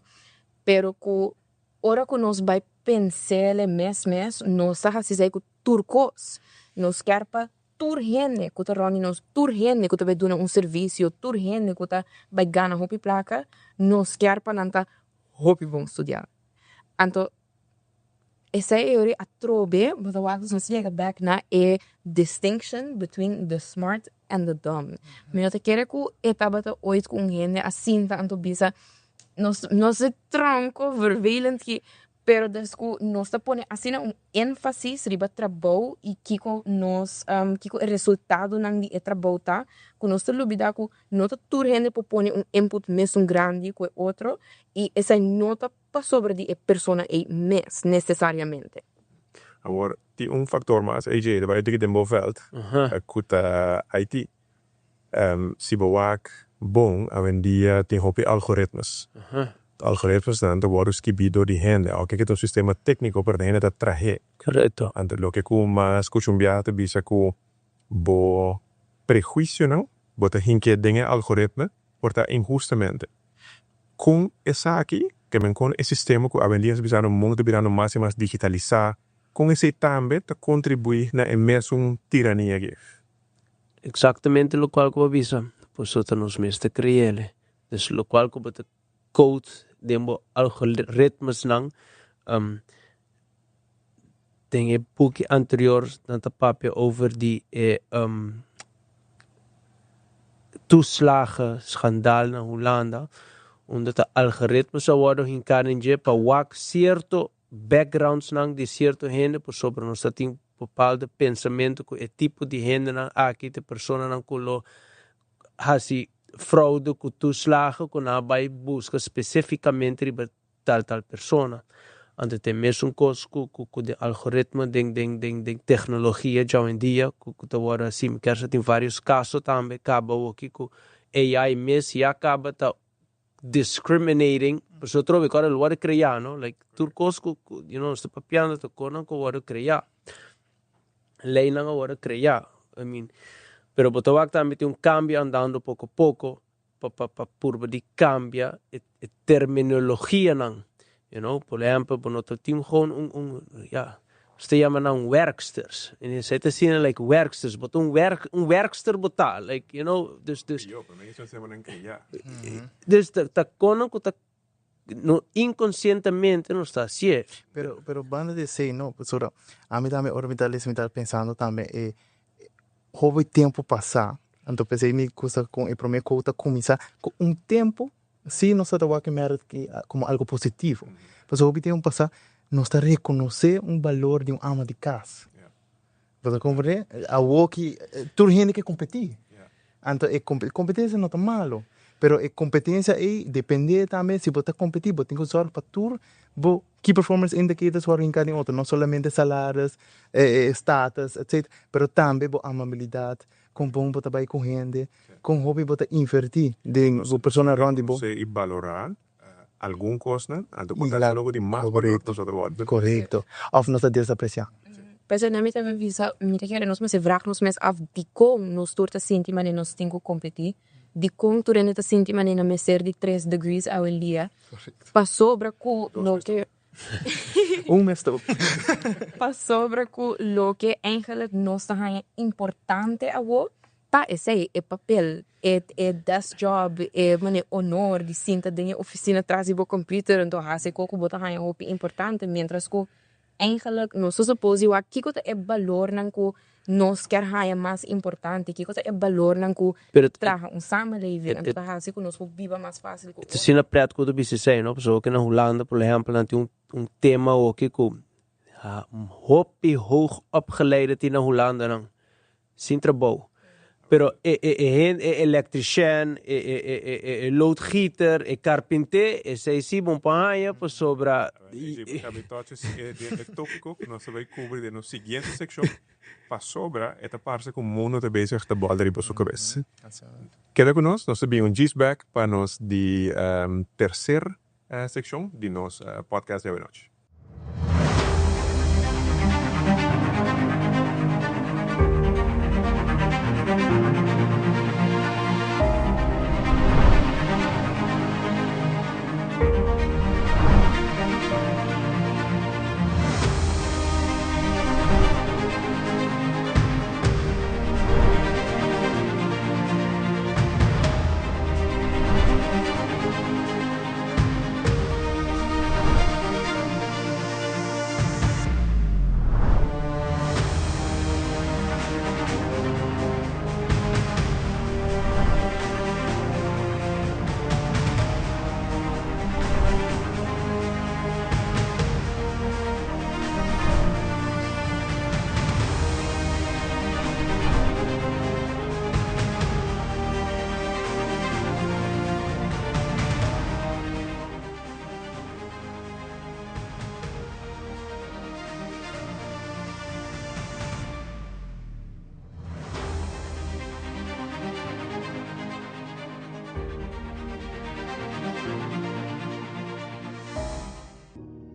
Pero ku ora ku nos bai pens'el mes mes nos ta hasi esei ku tur kos. Nos kier pa tur hende ku ta rònt di nos, tur hende ku ta bai duna un servisio, tur hende ku ta bai gana hopi plaka, nos kier pa nan ta hopi bon studiá. Anto. Esei e ora atrobe bo ta wak nos yega bek na e distinction between the smart and the dumb. Mi no ta kere ku e tabata ooit ku un hende a sinta anto bisa nos nos e tronko vervelend ki pero des ku nos ta pone asina un énfasis riba trabou i kiko nos kiko e resultadonan di e trabou ta ku nos ta lubida ku no ta tur hende por pone un input mesun grandi ku e otro i esei no ta pasobra di e persona ei mes necesariamente. Awor, tin un factor mas, AJ, ta bai tiki den bo veld, cu ta IT. Si bo wak bon, awendia tin hopi algoritmes. Algoritmesnan ta wordo skibi door di hende, aunke cu ta un sistema tecnico, pero ta hende ta trahe. Anto loke cu mas scucha un biaha ta bisa cu bo prehuicionan, bo ta hinke den e algoritme, por ta inhustamente. Kon esaki, ke men kon e sistema ku awendia ta bisando mundu ta birando mas i mas digitalisá, kon esei tambe ta kontribuí na e mesun tirania aki? Eksaktamente lokual ku bo a bisa, pasobra ta nos mes ta kreele. Dus lokual ku bo ta code den bo algoritmesnan, den e buki anterior nan ta papia over di e toeslagen schandaal na Hulanda, unda ta algoritmes a wordo hinká den dje pa wak sierto backgroundsnan di sierto hende pasobra nos ta tin bepaalde pensamentu ku e tipo di hendenan aki ta personanan ku lo hasi fraude ku toeslagen ku nan a bai buska spesifikamente riba tal tal persona. Anto ta e mesun kos ku ku den algoritmo den den den den teknologia djawendia ku ku ta wòrdu hasi. Mi kier sa tin varios kaso tambe kaba awoki ku AI mes ya kaba ta discriminating pasobra atrobe ku ora lo wòrdu kreá no like tur kos ku ku you know nos ta papiando ta kosnan ku a wòrdu kreá leinan a wòrdu kreá I mean pero bo ta wak tambe tin un kambio andando poko poko pa pa pa purba di cambia e e terminologianan you know por ehempel bo no ta tin gewoon un un ya nos ta yama nan werksters en esei ta asina like werksters bo ta un werk un werkster bo ta like you know dus dus dus ta ta konan ku ta no inkonsientemente nos ta hasié. Pero pero banda di esei no pasobra ami tambe ora mi ta lesa mi ta pensando tambe e hopi tempu pasá anto p'esei mi gusta kon e promé kou ta kuminsá ku un tempu si nos ta wak e mèrda aki komo algu positivo pasobra hopi tempu pasá nos ta rekonosé un balor di un ama di kas bo ta komprendé awoki tur hende ke kompetí anto e kompetensia no ta malo pero e kompetensia ei dependé tambe si bo ta kompetí bo tin ku sòrg pa tur bo Key performance indicators wòrdu hinká den otro, no solamente salaris, status, etc. Pero tambe bo amabilidat, kon bon bo ta bai ku hende, kon hopi bo ta invertí den bo persona rònt di bo. I balorá algun kosnan, anto por ta logo di mas balor nos ta wòrdu. Korekto. Òf nos ta desapresiá. P'esei mi ta bisa, mi ta kere nos mester vrag nos mes af dikon nos tur ta sinti manera nos tin ku kompetí, dikon tur hende ta sinti manera nan mester di tres degrees awendia. Pasobra ku loke. Un mes ta. Pasobra ku loke eigenlijk nos ta haña importante awor ta esei, e papel, e e desk job, e mane honor di sinta den e ofisina tras di bo computer anto hasi e kos ku bo ta haña hopi importante, mientras ku Eigenlijk nos ta suppose di wak kiko ta e balornan ku nos kier haña mas importante, kiko ta e balornan ku traha un samenleving anto ta hasi ku nos por biba mas fácil ku otro. Ta asina pret ku ta bisa esei no, pasobra oke na Hulanda por ehempel nan tin un tema oki ku hopi hoog opgeleide tin na Hulanda nan Sin trabou. Pero e e e hende, e electrician, e e e e e e loodgieter, e carpinté, esei sí bon por haña pasobra. Esei por cabe touch e den e tópico cu nos ta bay cubri den nos siguiente seccion, pasobra e ta parce cu mundo ta bezig ta bolda riba su cabes. Keda cu nos, nos ta bin un djis bek pa nos di tercer seccion di nos podcast di awenochi.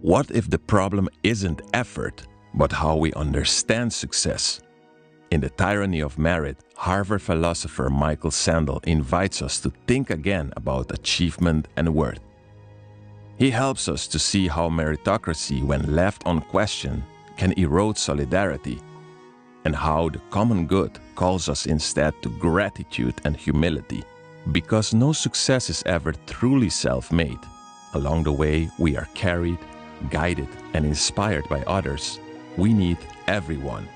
What if the problem isn't effort, but how we understand success? In The Tyranny of Merit, Harvard philosopher Michael Sandel invites us to think again about achievement and worth. He helps us to see how meritocracy, when left unquestioned, can erode solidarity, and how the common good calls us instead to gratitude and humility. Because no success is ever truly self made. Along the way, we are carried, guided, and inspired by others. We need everyone.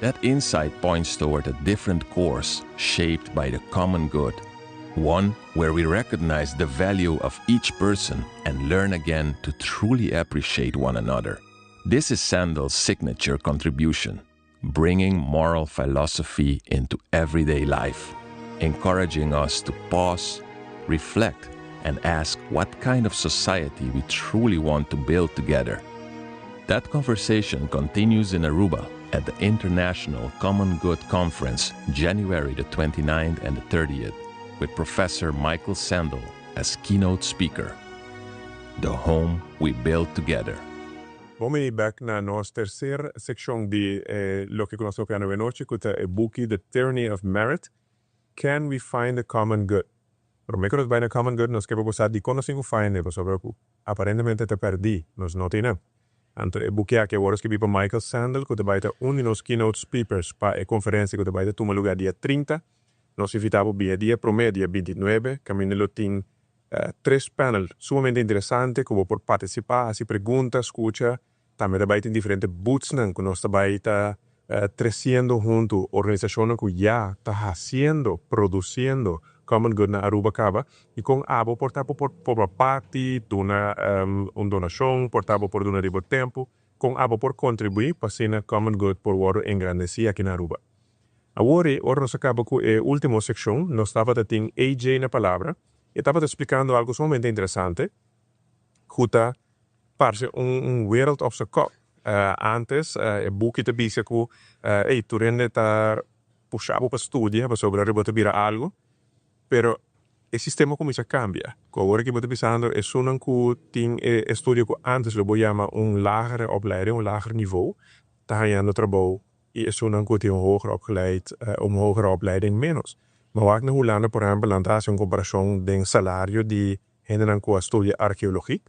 That insight points toward a different course shaped by the common good, one where we recognize the value of each person and learn again to truly appreciate one another. This is Sandel's signature contribution, bringing moral philosophy into everyday life, encouraging us to pause, reflect, and ask what kind of society we truly want to build together. That conversation continues in Aruba at the International Common Good Conference, January the 29th and the 30th, with Professor Michael Sandel as keynote speaker. The home we build together. Bon bini back na nos tercer seccion di loke nos ta papiando anochi, cu ta e buki The Tyranny of Merit. Can we find the common good? Pero prome cu nos bay na common good, nos kier pa di con nos tin cu find e, pasobra aparentemente ta perdi, nos no tin. Anto, e buki aki awor skirbi pa Michael Sandel, cu ta bay ta un di nos keynote speakers pa e conferencia cu ta bay tuma luga dia 30. Nos ta invita bo dia prome, dia 29, caminda lo tin tres panel sumamente interesante cu por participa, haci pregunta, scucha. Tambe bay tin diferente booths nan, cu nos bay ta treciendo hunto organisacion cu ya ta haciendo, produciendo common good na Aruba caba y con abo por ta por parti duna un donacion, por ta por duna riba tempo, con abo por contribui pa asina common good por wordo engrandeci aki na Aruba. Awor, ora nos a caba cu e ultimo seccion, nos tabata tin AJ na palabra y tabata explicando algo sumamente interesante, cu ta parce un wereld op zijn kop. Antes, e buki ta bisa cu hey, tur hende ta pusha pa studia, pasobra bo ta bira algo, pero e sistema a cuminsa cambia. Awor cu bo ta pensando, esunnan cu tin estudio cu antes lo bo yama un lagere opleiding, un lager niveau, ta hayando trabou y esunnan cu tin un hoger opgeleid, un hogere opleiding menos. Maar wak na Hulanda, por ehempel, nan ta haci un comparacion di salario di hendenan cu a studia arkeologia,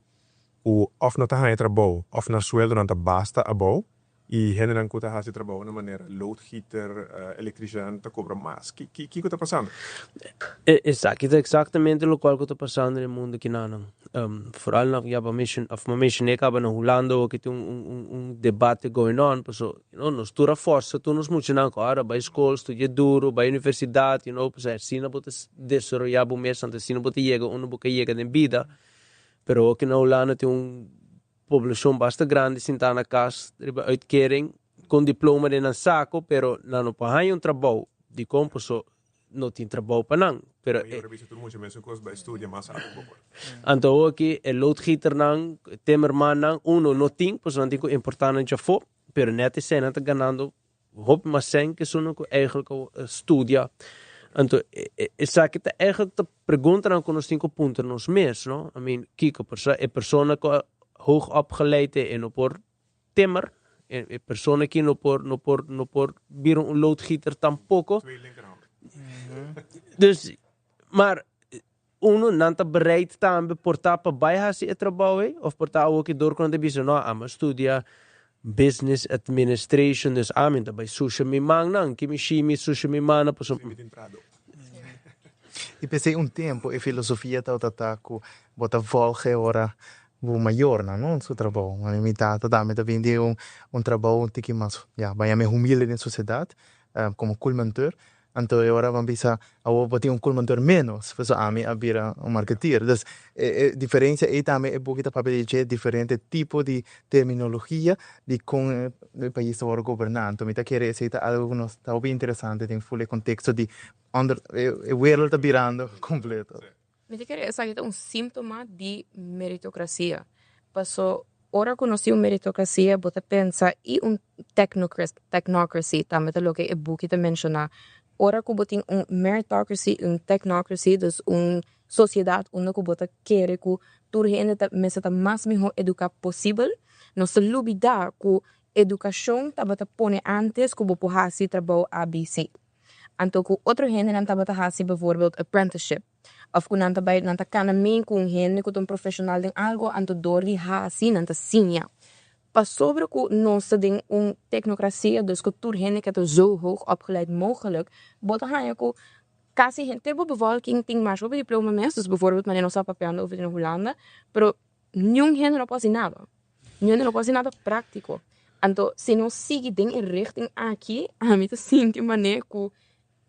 cu of no ta haya trabou, of nan sueldo nan ta basta abou, y hendenan cu ta haci trabou na manera loodgieter, elektricien, ta cobra mas. Kico ta pasando? Esaki ta exactamente loke ta pasando den mundo aki nan. Vooral na ja, mission of mission caba na Hulanda cu tin un debate going on, so, nos tur a forsa tur nos muchanan awor bay scol, studia duro, bay universidad, pues asina bo ta desaroya bo mes, asina bo ta yega unda bo yega den bida. Pero aki na Hulanda tin un poblacion basta grandi sinta na cas, riba uitkering, cu diploma den saco, pero nan no por un trabou di campo, so no tin trabou pa nan. Pero eh, mucho menos cos bay studia mas algo. Anto aki e loodgieter nan, timmerman nan, uno no tin, pues nan tin cu importa nan afo, pero net esey ta ganando hopi mas cen cu esun cu eigenlijk studia. Anto, esaki ta eigenlijk de pregunta nan cu nos tin cu puntra nos mes, no? I mean, kico, e persona cu hoog opgeleid y no por timmer, e persona cu no por bira un loodgieter tampoco. Twee linkerhanden. Dus, maar uno nan ta bereid tambe por ta pa bay haci e trabou of por ta ook door con de bisa no ami a studia business administration, dus ami ta bay susha mi man nan ki mi shimi susha mi man pa so. Y p'esey un tempo e filosofia ta cu bo ta volge ora bo mayor nan, no su trabou. Ma mi tata tambe ta bin di un trabou un tiki mas, ja, bay mi humilde den sociedad, como koelmonteur. Anto ora ban bisa awo bo tin un koelmonteur menos, pues ami a bira un marketeer. Dus e diferencia ey tambe e buki ta papia di diferente tipo di terminologia di con e pais ta wordo goberna. Anto mi ta kere esey ta algo cu nos ta hopi interesante den full e contexto di onder e wereld ta birando completo. Mi ta kere esaki ta un sintoma di meritocracia. Paso ora cu nos tin meritocracia, bo ta pensa y un technocracy, tambe ta loke e buki ta menciona. Ora cu bo tin un meritocracy, un technocracy, dus un sosiedat unda ku bo ta kere ku tur hende ta mester ta mas mihó eduká posibel, nos ta lubidá ku edukashon tabata pone antes ku bo por hasi trabou ABC. Anto ku otro hendenan tabata hasi bijvoorbeeld apprenticeship òf ku nan ta bai nan ta kana mee ku un hende ku ta un profeshonal den algu anto dor di hasi nan ta siña. Pasobra ku nos ta den un teknokrasia dus ku tur hende ke ta zo hoog opgeleid mogelijk bo ta haña ku kasi henter bo bevolking tin mas hopi diploma mes dus bijvoorbeeld manera nos ta papiando over den Hulanda pero niun hende no por hasi nada niun hende no por hasi nada práktiko anto si nos sigui den e richting aki ami ta sinti manera ku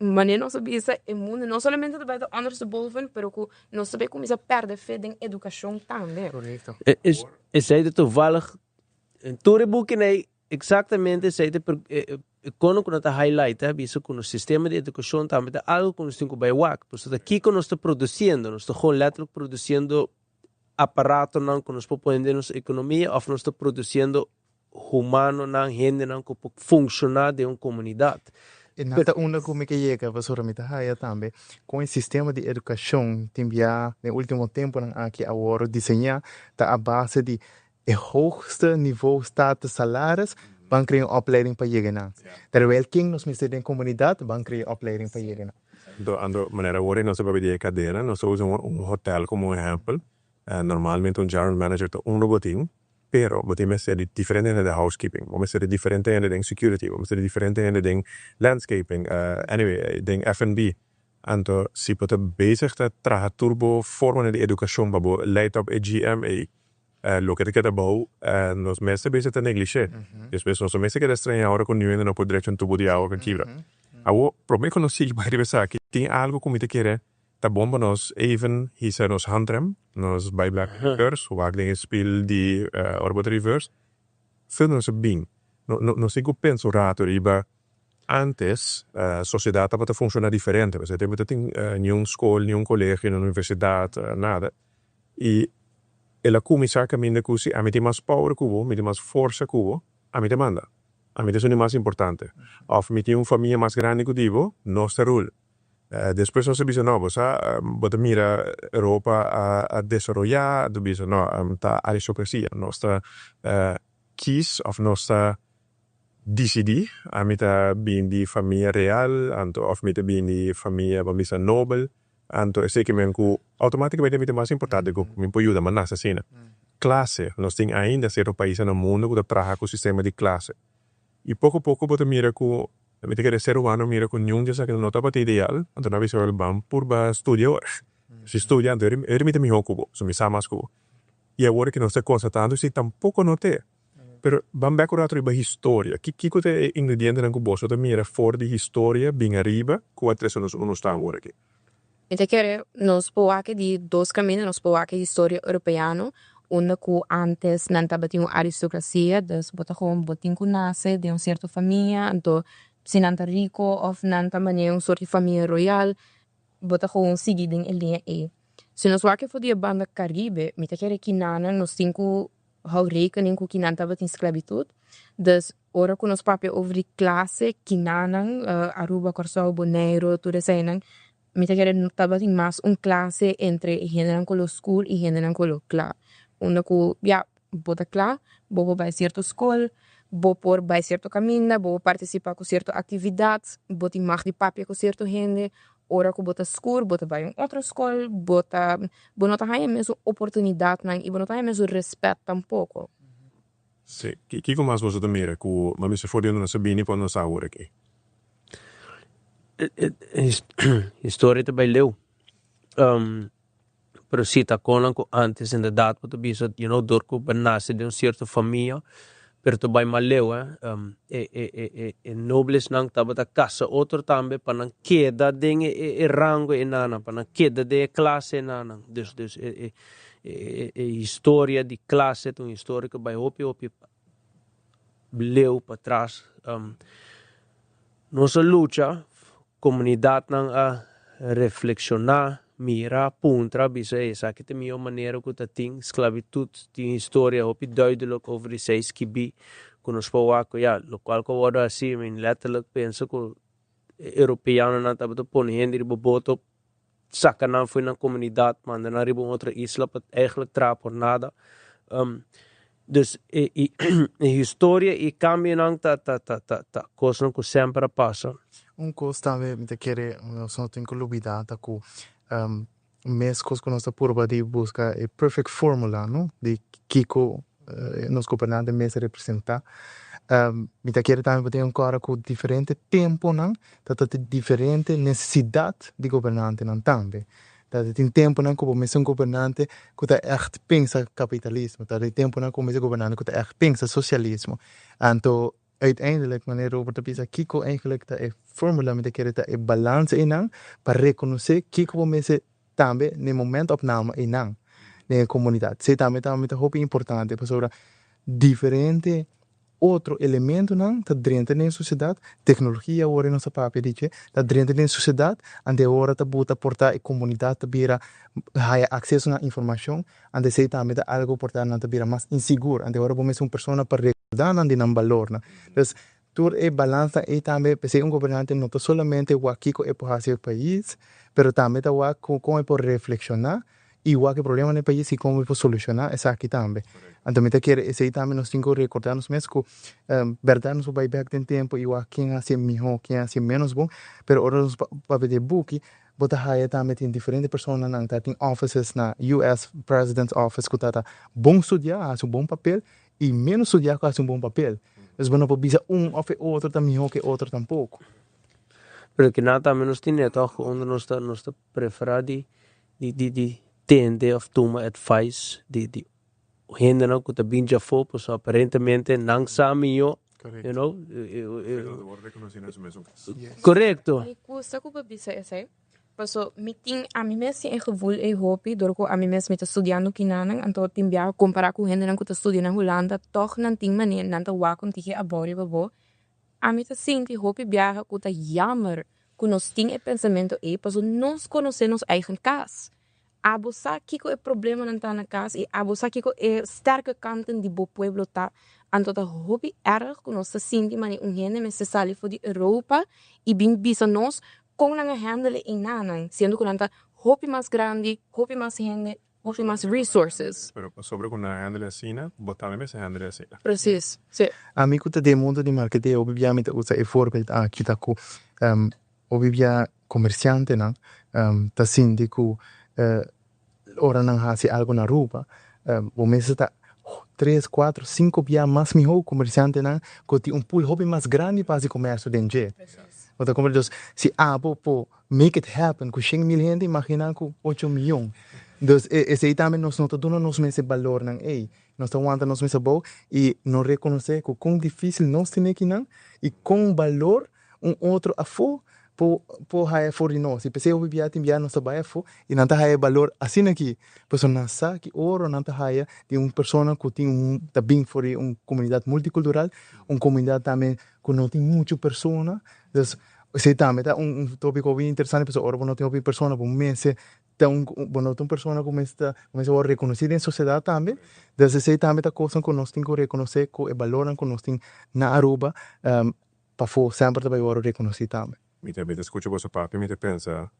manera nos a bisa e mundo no solamente ta bai ta ondersteboven pero ku nos ta bai kuminsá pèrdè fe den edukashon tambe. Korekto. Esei ta toevallig en tur e bukinan ei Exactamente esei ta e kono ku nan ta highlight ta bisa ku nos sistema di edukashon tambe ta algu ku nos tin ku bai wak pasobra ta kiko nos ta produsiendo nos ta gewoon letterlijk produsiendo aparatonan ku nos por pone den nos ekonomia òf nos ta produsiendo humanonan hendenan ku por funshoná den un komunidat. E nan ta unda ku mi ke yega pasobra mi ta haya tambe kon e sistema di edukashon tin bia den ultimo temponan aki a wòrdu diseñá ta a base di E hoogste niveau status salaris, ban krea un opleiding pa yega nan. Terwijl ken nos mester den komunidat, ban krea opleiding pa yega nan. Anto, anto manera awor nos ta papia di e kadena, nos ta usa un hotel komo un ehèmpel. Normalmente un general manager ta un lo bo tin, pero bo tin mester di diferente hende den housekeeping, bo mester di diferente hende den security, bo mester di diferente hende den landscaping, anyway, den F&B. Anto si bo ta bezig ta traha tur bo formanan di edukashon pa bo leid op e GM ei, Loke ta keda bou, nos mes ta bisa ta neglish'é. Despues nos mes ta keda strañá ora ku niun hende no por drecha un tubo di awa ku a kibra. Awor, promé ku nos sigui bai riba esaki, tin algu ku mi ta kere ta bon pa nos even hisa nos handrem, nos bai blak reverse, wak den e spil di ora bo ta reverse, fil nos a bin. Nos tin ku pensa un ratu riba antes sosiedat tabata funshoná diferente, pasobra e tempu ta tin niun skol, niun kolegio, niun universidat, nada. I el a kuminsá kaminda ku si ami tin mas power ku bo, mi tin mas forsa ku bo, ami ta manda. Ami ta esun di mas importante. Òf mi tin un famia mas grandi ku di bo, nos ta rul. Despues nos a bisa no, bo sa, bo ta mira Europa a desaroyá, a bisa no, ta aristokrasia, nos ta kis òf nos ta disidí, ami ta bin di famia real, anto òf mi ta bin di famia, bo bisa, nobel. Anto esei ke men ku outomátikamente mi ta mas importante ku mi por yuda mas asina. Klase, nos tin ainda sierto paisnan na mundu ku ta traha ku sistema di klase. I poko poko bo ta mira ku mi ta kere ser humano mira ku niun di esaki no tabata ideal, anto nan a bisa ban purba studia awor. Si studia anto eri mi ta mihó ku bo, so mi sa mas ku bo. I awor ke nos ta konstatando si tampoko no te. Pero ban bek un rato riba historia. Kiko ta e ingredientenan ku boso ta mira for di historia bin ariba ku a trese nos unda nos ta awor aki? Mi ta kere nos por wak di dos kaminda, nos por wak e historia europeano unda ku antes nan tabatin un aristokrasia, dus bo ta gewoon bo tin ku nase den un sierto famia, anto si nan ta riko òf nan ta manera un sort di famia royal, bo ta gewoon sigui den e liña ei. Si nos wak for di e banda Karibe, mi ta kere kinanan nos tin ku hou rekening ku kinan tabatin sklabitut. Dus ora ku nos papia over di klase, kinanan, Aruba, Kòrsou, Boneiru, tur eseinan, mi ta kere tabatin mas un klase entre e hendenan koló skur i hendenan koló kla. Unda ku ya, bo ta kla, bo por bai sierto skol, bo por bai sierto kaminda, bo por partisipá ku sierto aktividat, bo tin mag di papia ku sierto hende. Ora ku bo ta skur bo ta bai un otro skol, bo ta bo no ta haña mesun oportunidatnan i bo no ta haña mesun rèspèt tampoko. Sí. Kiko mas boso ta mira ku mami se for di unda nos a bini pa unda nos ta awor aki? Historia ta bai leu. Pero si ta konan ku antes inderdaad bo ta bisa you know dor ku bo nase den un sierto famia pero ta bai mas leu eh e e e e noblesnan tabata kasa otro tambe pa nan keda den e e rango enanan pa nan keda den e klase enanan dus dus e e e e historia di klase ta un historia ku bai hopi hopi leu patras nos a lucha Komunidatnan a reflekshoná, mira, puntra, bisa ey esaki ta e mihó manera ku ta tin. Sklabitut tin historia hopi duidelik over di esei skibí ku nos por wak ku ya lokual ku a wòrdu hasi, I mean letterlik pensa ku e europeanonan tabata pone hende riba boto. Saka nan for di nan komunidat, manda nan riba un otro isla pa eigenlijk traha por nada. Dus e e historia i kambionan ta ta ta ta ta kosnan ku semper a pasa. Un kos tambe mi ta kere nos no tin ku lubida ta ku meskos ku nos ta purba di buska e perfect formula no di kiko nos gobernante mester representa. Mi ta kere tambe bo tin un kòrda ku diferente temponan ta ta tin diferente nesesidat di gobernantenan tambe. Ta ta tin temponan ku bo mester un gobernante ku ta ègt pensa kapitalismo, ta tin temponan ku bo mester gobernante ku ta ègt pensa sosialismo. Anto uiteindelijk manera Robert ta bisa kiko eigenlijk ta e formula mi ta kere ta e balansa einan pa rekonosé kiko bo mester tambe na e momentopname einan den e komunidat. Esei tambe ta mi ta hopi importante pasobra diferente otro elementonan ta drenta den e sosiedat, teknologia awor e nos ta papia di dje, ta drenta den e sosiedat, ante ora ta buta por ta e komunidat ta bira haya akseso na informashon, ante esei tambe ta algo por ta nan ta bira mas insigur, ante ora bo mester un persona pa rekorda nan di nan balornan. Entonces tur e balansa ei tambe, p'esei un gobernante no ta solamente wak kiko e por hasi e pais, pero tambe ta wak kon e por reflekshoná i wak e problema den e pais i kon e por solushoná esaki tambe. Anto mi ta kere esei tambe nos tin ku rekordá nos mes ku bèrdat nos por bai bèk den tempu i wak ken hasi e mihó, ken hasi e ménos bon, pero ora nos papia di e buki bo ta haya tambe tin diferente personanan ta tin offices na US President's Office ku ta ta bon studiá, a hasi un bon papel i ménos studiá ku a hasi un bon papel. Dus bo no por bisa un òf e otro ta mihó ku e otro tampoko. Pero kina tambe nos tine tòg unda nos ta nos ta preferá di di di di tende òf tuma advice di di hendenan ku ta bin djafó pasobra aparentemente nan sa mihó, you know. Korekto. Mi gusta ku bo bisa esei, paso mi tin ami mes tin e gevoel ei hopi dor ku ami mes mi ta studiando kinanan, anto tin biaha kompará ku hendenan ku ta studia na Hulanda tòg nan tin manera nan ta wak un tiki abou riba bo. Ami ta sinti hopi biaha ku ta jammer ku nos tin e pensamentu ei pasobra nos konosé nos eigen kas. Abo sa kiko e problemanan ta na kas i abo sa kiko e sterke kanten di bo pueblo ta. Anto ta hopi erg ku nos ta sinti manera un hende mester sali for di Europa i bin bisa nos kon nan a handle e enanan, siendo ku nan ta hopi mas grandi, hopi mas hende. Hopi mas resources. Pero pasobra ku nan a handle asina, bo tambe mester handle asina. Precies, si. Ami ku ta den mundo di marketeo hopi bia mi ta usa e voorbeeld aki ta ku hopi bia komersiantenan ta sinti ku ora nan hasi algu na Aruba bo mester ta tres, kuater, sinku bia mas miho komersiantenan ku tin un pool hopi mas grandi pa hasi komersio den dje. Bo ta komprende? Dus si abo por Make it happen ku shen mil hende imagina ku ocho miyon. Dus esei tambe nos no ta duna nos mes e balornan ei. Nos ta wanta nos mes abou i no rekonosé ku kon difísil nos tene kinan i kon balor un otro afó por por haya for di nos. I p'esei hopi bia tin bia nos ta bai afó i nan ta haya e balor asina aki. Pasobra nan sa ki oro nan ta haya di un persona ku tin un ta bin for di un komunidat multikultural, un komunidat tambe ku no tin muchu persona. Dus Esei tambe ta un tópiko bien interesante pasobra ora bo no tin hopi persona bo mester ta un bo no ta un persona ku mester ta ku mester wòrdu rekonosí den sosiedat tambe. Dus esei tambe ta kosnan ku nos tin ku rekonosé ku e balornan ku nos tin na Aruba pafó semper ta bai wòrdu rekonosí tambe. Mi ta mi ta skucha boso papia mi ta pensa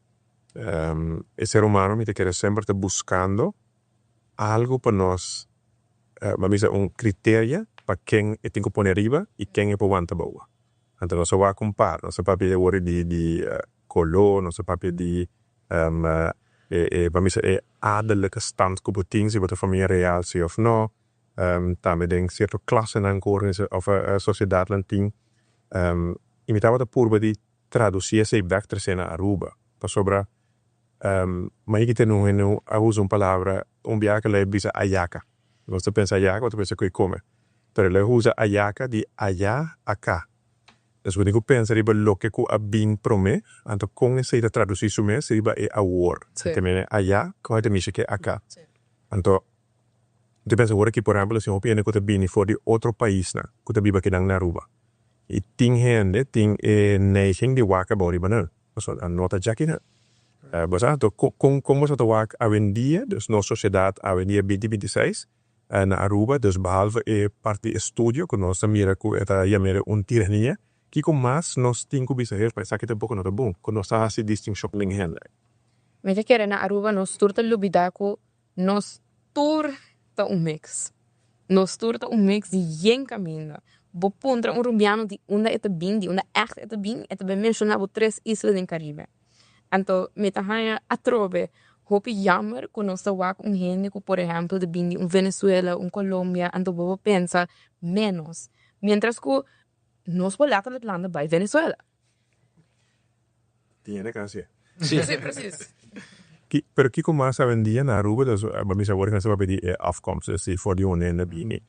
e ser humano mi ta kere semper ta buskando algu pa nos bo a bisa un kriteria pa ken e tin ku pone ariba i ken e por wanta abou. Anto nos a wak un par, nos a papia awor di di koló, nos a papia di e e bo a bisa e adellijke stand ku bo tin, si bo ta famia real si òf no, tambe den sierto klasenan ku organisa òf sosiedatnan tin. I mi tabata purba di tradusí esei bèk trese na Aruba, pasobra Maiki tene un hende a usa un palabra un biaha ku lo e bisa ayaka. Nos ta pensa ayaka bo ta pensa ku e kome. Pero lo e usa ayaka di ayá aká. Dus bo tin ku pensa riba loke ku a bin promé, anto kon esei ta tradusí su mes riba e awor. Te mene ayá ku a ta misha ke aká. Anto bo tin pensa awor aki por ehèmpel si hopi hende ku ta bini for di otro paisnan ku ta biba kinan na Aruba i tin hende tin e neiging di wak abou riba nan. Pasobra nan no ta djaki nan. Bo sa anto kon kon boso ta wak awendia, dus nos sosiedat awendia binti 26 na Aruba, dus behalve e parti di estudio ku nos ta mira ku e ta yam'e un tirania, kiko mas nos tin ku bisa her pa esaki tampoko no ta bon, ku nos ta hasi distinshon den hende. Mi ta kere na Aruba nos tur ta lubida ku nos tur ta un mix. Nos tur ta un mix di yen kaminda. Bo puntra un Rubiano di unda e ta bin, di unda ègt e ta bin, e ta bai menshoná bo tres isla den Karibe. Anto mi ta haña atrobe hopi jammer ku nos ta wak un hende ku por ehèmpel ta bin di un Venezuela, un Colombia, anto bo por pensa ménos. Miéntras ku nos por lèterlik landa bai Venezuela. Tiene que hacer. Sí. Sí, precies. Ki, pero kiko mas awendia na Aruba, dus bo mester awor ku papia di e afkomst, dus di for di un hende bini.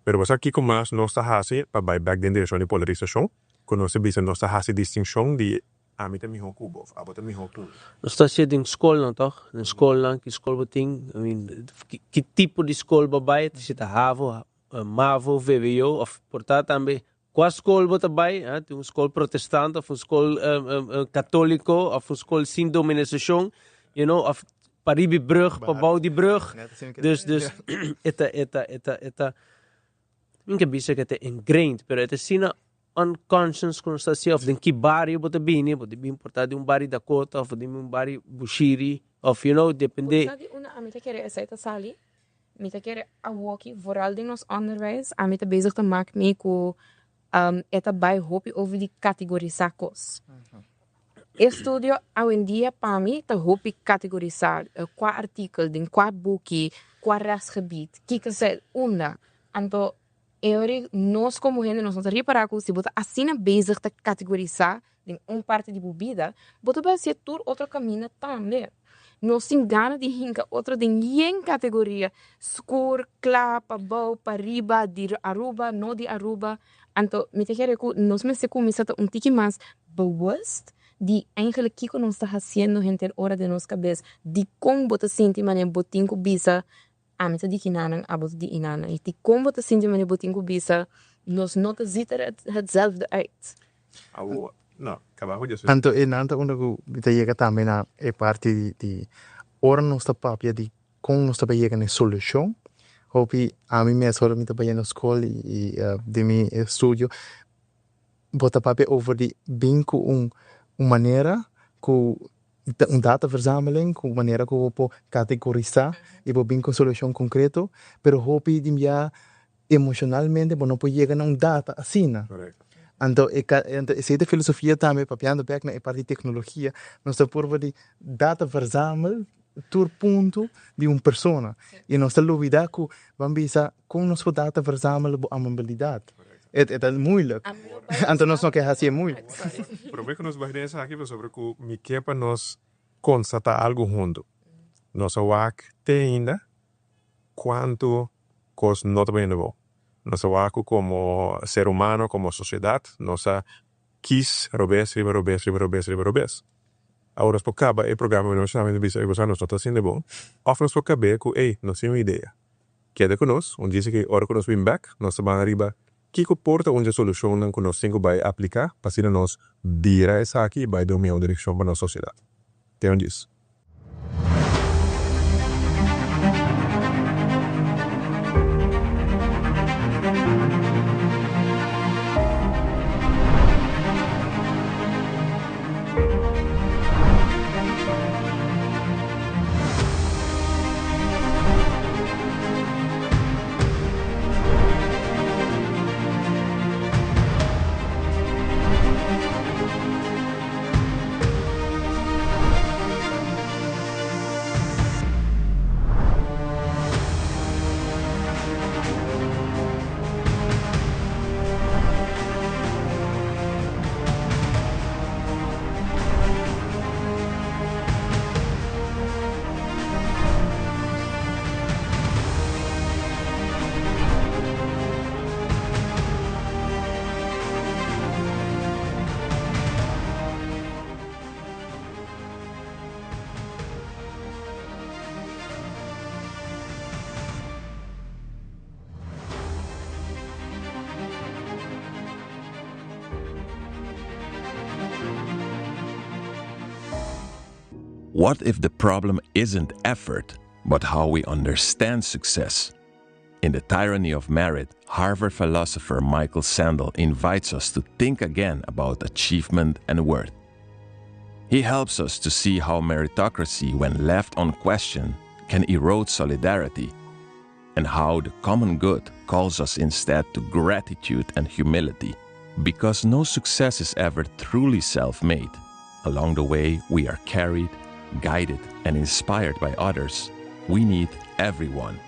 Pero bo sa kiko mas nos ta hasi pa bai bek den direkshon di polarisashon, ku nos ta bisa nos ta hasi distinshon di ami ta mihó ku bo of abo ta mihó ku mi. Nos ta hasié den skolnan tòg, den skolnan, ki skol bo tin, I mean, ki tipo di skol bo bai, si ta havo, mavo, vwo of por ta tambe Kua skol bo ta bai? Tin un skol protestant of un skol katoliko of un skol sin dominasashon, you know, of pariba e brug, pabou di brug. Dus, dus e ta, e ta, e ta, e ta, mi ke bisa ku e ta ingrained, pero e ta asina unconscious ku nos ta hasi, of den ki bario bo ta bini, bo ta bin por ta di un bario Dakota of di un bario Bushiri of you know, depende. Bo sa di unda ami ta kere esei ta sali? Mi ta kere awoki, vooral den nos onderwijs, ami ta bezig ta mak mi ku e ta bai hopi over di kategorisá kos. E studio awendia pa mi ta hopi kategorisá, kua artikel, den kua buki, kua rechtsgebied, kiko esei, unda. Anto e ora nos komo hende nos no ta ripará ku si bo ta asina bezig ta kategorisá den un parti di bo bida, bo ta bai hacié tur otro caminda tambe. Nos tin gana di hinca otro den yen categoria, scur, cla, pabou, pariba, di Aruba, no di Aruba. Anto mi ta kere cu nos mester cuminsa ta un tiki mas bewust di eigenlijk kico nos ta haciendo henter ora den nos cabes, dicon bo ta sinti manera bo tin cu bisa ami ta di kinanan, abo ta di inanan, y dicon bo ta sinti manera bo tin cu bisa nos no ta ziet er hetzelfde uit. Awo, no, kaba ku Dios. Anto e nan ta unda ku mi ta yega tambe na e parti di ora nos ta papia di kon nos ta bai yega na e solushon, hopi ami mes ora mi ta bai na skol i den mi estudio bo ta papia over di bin ku un manera ku un dataverzameling ku manera ku bo por kategorisá i bo bin ku un solushon konkreto, pero hopi di bia Emocionalmente bo no por yega na un data asina. Anto e anto esey ta filosofia tambe papiando bek na e parti di tecnologia nos ta purba di data verzamel tur punto di un persona y nos ta lubida cu ban bisa con nos por data verzamel bo amabilidad e ta moeilijk anto nos no ke haci e moeilijk. Prome cu nos bai den esaki pasobra cu mi ke pa nos constata algo hunto. Nos a wak te ainda Cuanto cos no ta bayendo bon. Nos a wak cu como ser humano, como sociedad, nos a kies robes riba robes riba robes riba robes. Awor nos por caba e programa mi no bisa ey boso nos no ta haciendo bon of nos por cabe cu ey nos tin un idea. Keda cu nos, un djis aki ora cu nos bin bek nos ta ban riba kico por ta un dje solucionnan cu nos tin cu bay aplica pa asina nos bira esaki y bay den un miho direccion pa nos sociedad. Te un djis. What if the problem isn't effort, but how we understand success? In The Tyranny of Merit, Harvard philosopher Michael Sandel invites us to think again about achievement and worth. He helps us to see how meritocracy, when left unquestioned, can erode solidarity, and how the common good calls us instead to gratitude and humility. Because no success is ever truly self made. Along the way, we are carried, guided, and inspired by others. We need everyone.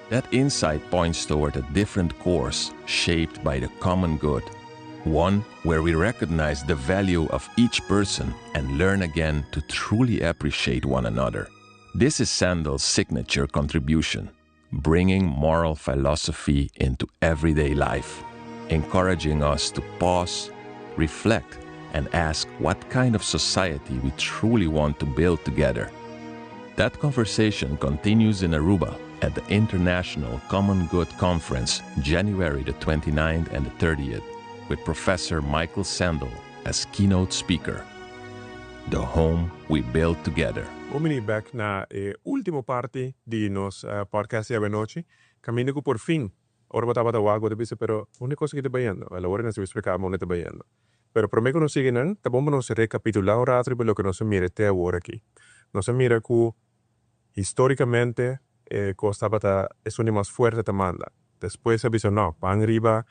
That insight points toward a different course shaped by the common good, one where we recognize the value of each person and learn again to truly appreciate one another. This is Sandel's signature contribution, bringing moral philosophy into everyday life, encouraging us to pause, reflect, and ask what kind of society we truly want to build together. That conversation continues in Aruba at the International Common Good Conference, January the 29th and the 30th, with Professor Michael Sandel as keynote speaker. The home we build together. Bon bini bek na e ultimo parti di nos podcast di anochi. Kaminda ku por fin, ora bo tabata wak, bo ta bisa, pero unda e kos aki ta bayendo? Wel, awor nos ta splika unda ta bayendo. Pero promé ku nos sigui nan, ta bon pa nos rekapitulá un ratu riba loke nos a mira te awor aki. Nos a mira ku histórikamente e kos tabata esun di mas fuerte ta manda. Despues a bisa no, ban riba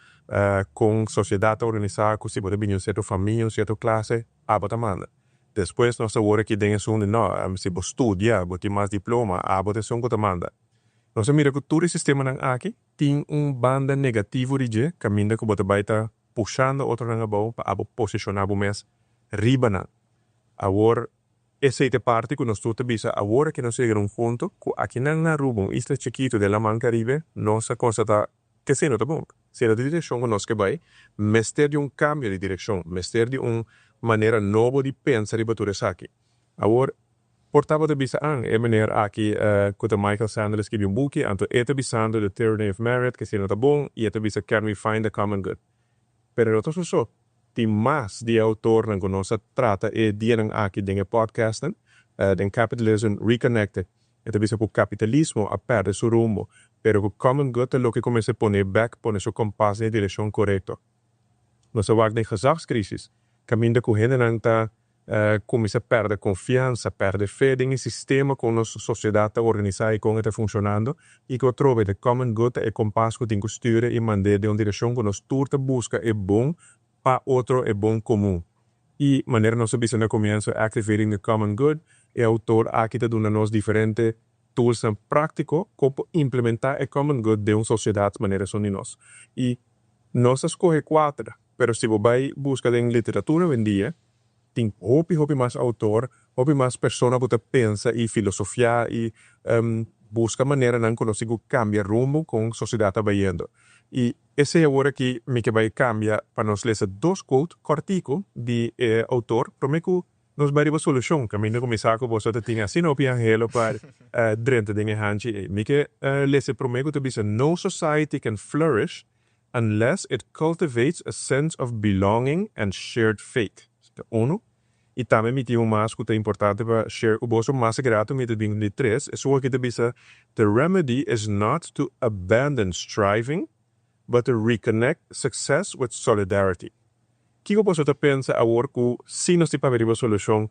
kon sosiedat ta organisá ku si bo ta bini un sierto famia, un sierto klase, abo ta manda. Despues nos awor aki den esun di no, si bo studia, bo tin mas diploma, abo ta esun ku ta manda. Nos a mira ku tur e sistemanan aki tin un banda negativo di dje kaminda ku bo ta bai ta pushando otronan abou pa abo posishoná bo mes riba nan. Awor esei ta e parti ku nos tur ta bisa awor aki nos yega na un punto ku akinan na Aruba, un isla chikitu den Laman Karibe, nos a konstatá ku esei no ta bon. Si no ta e direkshon ku nos ke bai, mester di un kambio di direkshon, mester di un manera nobo di pensa riba tur esaki. Awor, por tabata bisa an, e meneer aki ku ta Michael Sandel a skibi un buki, anto e ta bisando The Tyranny of Merit ku esei no ta bon, i e ta bisa Can we find the common good? Pero no ta su so. Tin mas di e outornan ku nos a trata e dianan aki den e podcastnan, den Capitalism Reconnected. E ta bisa ku kapitalismo a pèrdè su rumbo, pero ku common good ta loke ku mester pone bèk, pone su kompas den e direkshon korekto. Nos a wak den gezagscrisis, kaminda ku hendenan ta kuminsá pèrdè konfiansa, pèrdè fe den e sistema kon nos sosiedat ta organisá i kon e ta funshonando, i ku atrobe the common good ta e kompas ku tin ku stuur i mand'é den un direkshon ku nos tur ta buska e bon pa otro, e bon komun. I manera nos a bisa na komienso, Activating the Common Good, e outor aki ta duna nos diferente toolsnan práktiko kon por implementá e common good den un sosiedat manera esun di nos. I nos a skohe kuater, pero si bo bai buska den literatura awendia, tin hopi hopi mas outor, hopi mas persona ku ta pensa i filosofiá i buska maneranan ku nos tin ku kambia rumbo kon sosiedat ta bayendo. I esei awor aki mi ke bai kambia pa nos lesa dos quote kòrtiku di e outor promé ku nos bai riba solushon. Kaminda ku mi sa ku boso ta tin asina hopi anhelo pa drenta den e hanchi ei. Mi ke lesa e promé ku ta bisa, No society can flourish unless it cultivates a sense of belonging and shared fate. Ta unu. I tambe mi tin un mas ku ta importante pa share ku boso. Mas grato mi ta bin di tres. Esun aki ta bisa, The remedy is not to abandon striving, but to reconnect success with solidarity. Kiko boso ta pensa awor ku si nos tin papia riba solushon,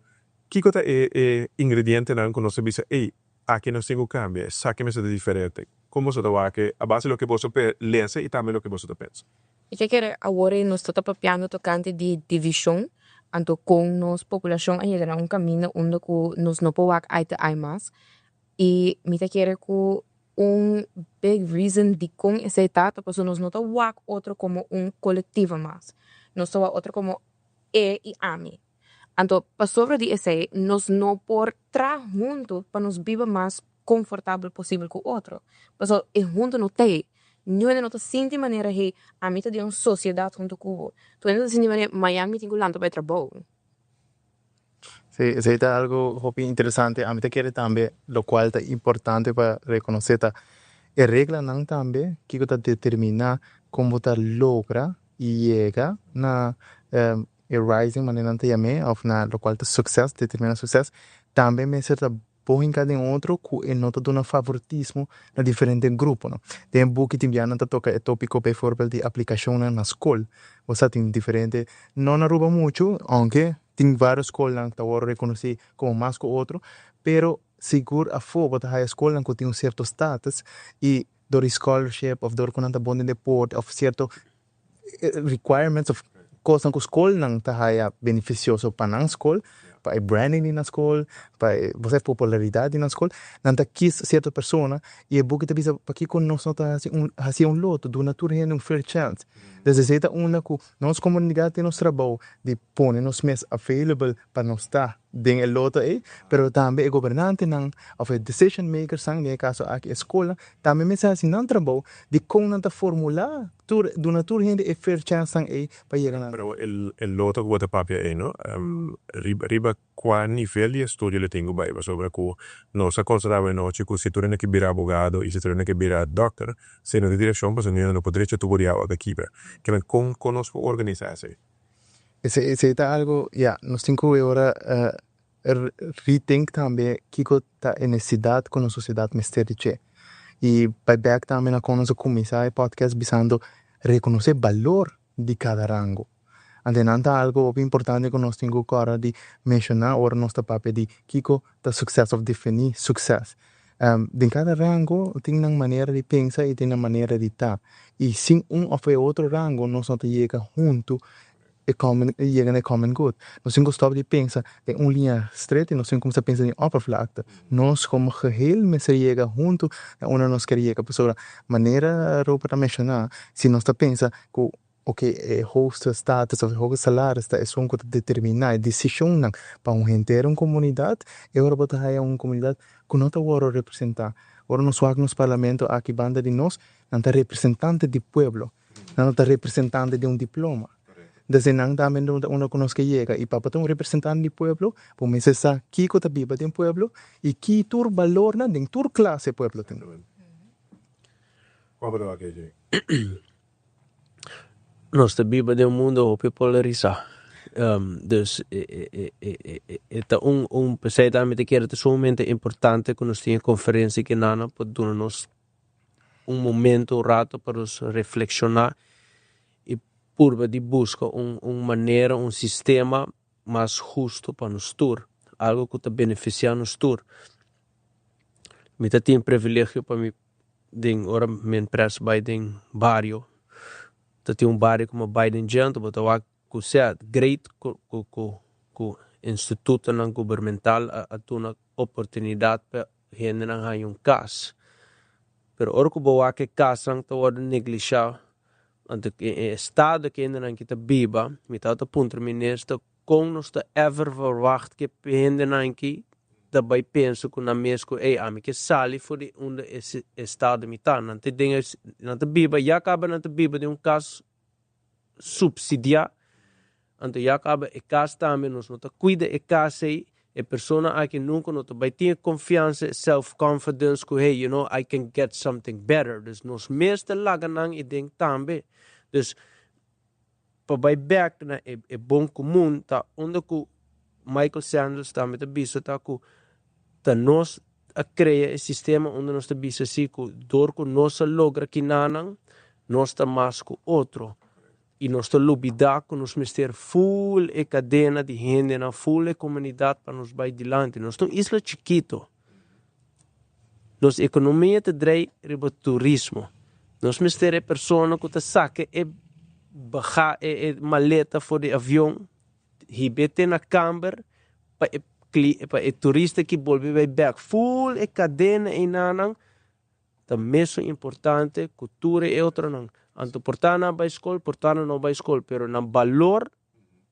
kiko ta e e ingredientenan ku nos ta bisa, ey, aki nos tin ku kambia, esaki mester ta diferente? Kon boso ta wak a base di loke boso lesa i tambe loke boso ta pensa? Mi ta kere awor ei nos ta ta papiando tokante di divishon, anto kon nos populashon a yega na un kaminda unda ku nos no por wak eye to eye mas. I mi ta kere ku un big reason dikon esei ta, ta pasobra nos no ta wak otro komo un kolektivo mas. Nos ta wak otro komo e i ami. Anto pasobra di esei nos no por traha huntu pa nos biba mas konfortabel posibel ku otro. Pasobra e huntu no ta ei. Niun hende no ta sinti manera hey ami ta den un sosiedat huntu ku bo. Tur hende ta sinti manera mañan mi tin ku lanta bai trabou. Sí, esei ta algu hopi interesante. Ami ta kere tambe lokual ta importante pa rekonosé ta e reglanan tambe kiko ta determiná kon bo ta logra i yega na e rising manera nan ta yam'é òf na lokual ta sukses, determiná sukses, tambe mester ta. por hinka den otro ku e no ta duna favoritismo na diferente gruponan. Den e buki tin biaha nan ta toka e topiko bijvoorbeeld di aplikashonnan na skol. Bo sa tin diferente, no na Aruba muchu, aunke tin varios skolnan ta wòrdu rekonosí komo mas ku otro, pero sigur afó bo ta haya skolnan ku tin un sierto status i dor di scholarship òf dor ku nan ta bon den deporte òf sierto requirements òf kosnan ku skolnan ta haya benefisioso pa nan skol, pa e branding di nan skol, pa e bo sa e popularidat di nan skol, nan ta kis sierto persona i e buki ta bisa pakiko nos no ta hasi un hasi un loto, duna tur hende un fair chance. Des esei ta unda ku nos komunidat tin nos trabou di pone nos mes available pa nos ta den e loto ei, pero tambe e gobernantenan òf e decision makersnan, den e kaso aki e skolnan, tambe mester hasi nan trabou di kon nan ta formulá tur, duna tur hende e fair chance nan ei pa yega na. Pero e loto ku bo ta papia ei no, riba riba kua nivel di estudio lo tin ku bai? Pasobra ku nos a konstatá awe nochi ku si tur hende ke bira abogado i si tur hende ke bira dòkter, si no tin direkshon pasobra niun hende no por drecha tubo di awa ta kibra. Kimen kon kon nos por organisá esei? Esei esei ta algo, ya, nos tin ku e ora rethink tambe kiko ta e necesidad ku nos sociedad mester di dje. I bai bek tambe na kon nos a kuminsá e podcast bisando rekonosé balor di kada rango. Ante nan ta algo hopi importante ku nos tin ku kòrda di menshoná ora nos ta papia di kiko ta sukses òf definí sukses. Den kada rango tin nan manera di pensa i tin nan manera di ta. I sin un òf e otro rango nos no ta yega huntu e common yega na e common good. Nos tin ku stòp di pensa den un liña stret i nos tin ku kuminsá pensa den oppervlakte. Nos komo geheel mester yega huntu na unda nos ker yega. Pasobra manera Robert a menshoná, si nos ta pensa ku Ok, e hoogste status of e hoogste salaris ta esun ku ta determiná e desishonnan pa un henter un komunidat, e ora bo ta haya un komunidat ku no ta wòrdu representá. Ora nos wak nos parlamento aki banda di nos, nan ta representante di pueblo, nan no ta representante di un diploma. Desde nan tambe no ta unda ku nos ke yega i pa bo ta un representante di pueblo, bo mester sa kiko ta biba den pueblo i ki tur balornan den tur klase pueblo tin. Kua bo ta wak AJ? Nos ta biba den un mundo hopi polarisá. Dus e ta un un p'esei tambe ta kere ta sumamente importante ku nos tin e konferensia kinan pa duna nos un momento, un rato pa nos reflekshoná i purba di buska un un manera, un sistema mas husto pa nos tur, algo ku ta benefisiá nos tur. Mi ta tin privilegio pa mi den ora mi pres bai den bario ta tin un bario ku mi bai den dje anto bo ta wak ku sea great ku ku ku institutonan gubermental a duna oportunidat pa hendenan haña un kas pero ora ku bo wak e kasnan ta wòrdu neglisha anto e estado ku hendenan ki ta biba mi tabata puntra minister Kon nos ta ever verwacht ke hendenan ki ta bai pensa ku nan mes ku ey ami ke sali for di unda e estado mi ta. Nan ta den nan ta biba ya kaba nan ta biba den un kas supsidiá anto ya kaba e kas tambe nos no ta kuida e kas ey e persona aki nunka no ta bai tin e konfiansa e self confidence ku hey you know I can get something better dus nos mes ta laga nan e den tambe dus Pa bai bek na e bon komun ta unda ku Michael Sandels tambe ta bisa ta ku ta nos a krea e sistema unda nos ta bisa si ku dor ku nos a logra kinanan nos ta mas ku otro i nos ta lubida ku nos mester ful e kadena di hendenan ful e komunidat pa nos bai dilanti. Nos ta un isla chikito. Nos ekonomia ta drei riba turismo. Nos mester e persona ku ta saka e baga e e maleta for di avion hib'é te na kamber pa e kli pa e turista ki bolbe bai bèk. Ful e kadena einanan ta mesun importante ku tur e otronan. Anto por ta nan bai skol por ta nan no bai skol pero nan balor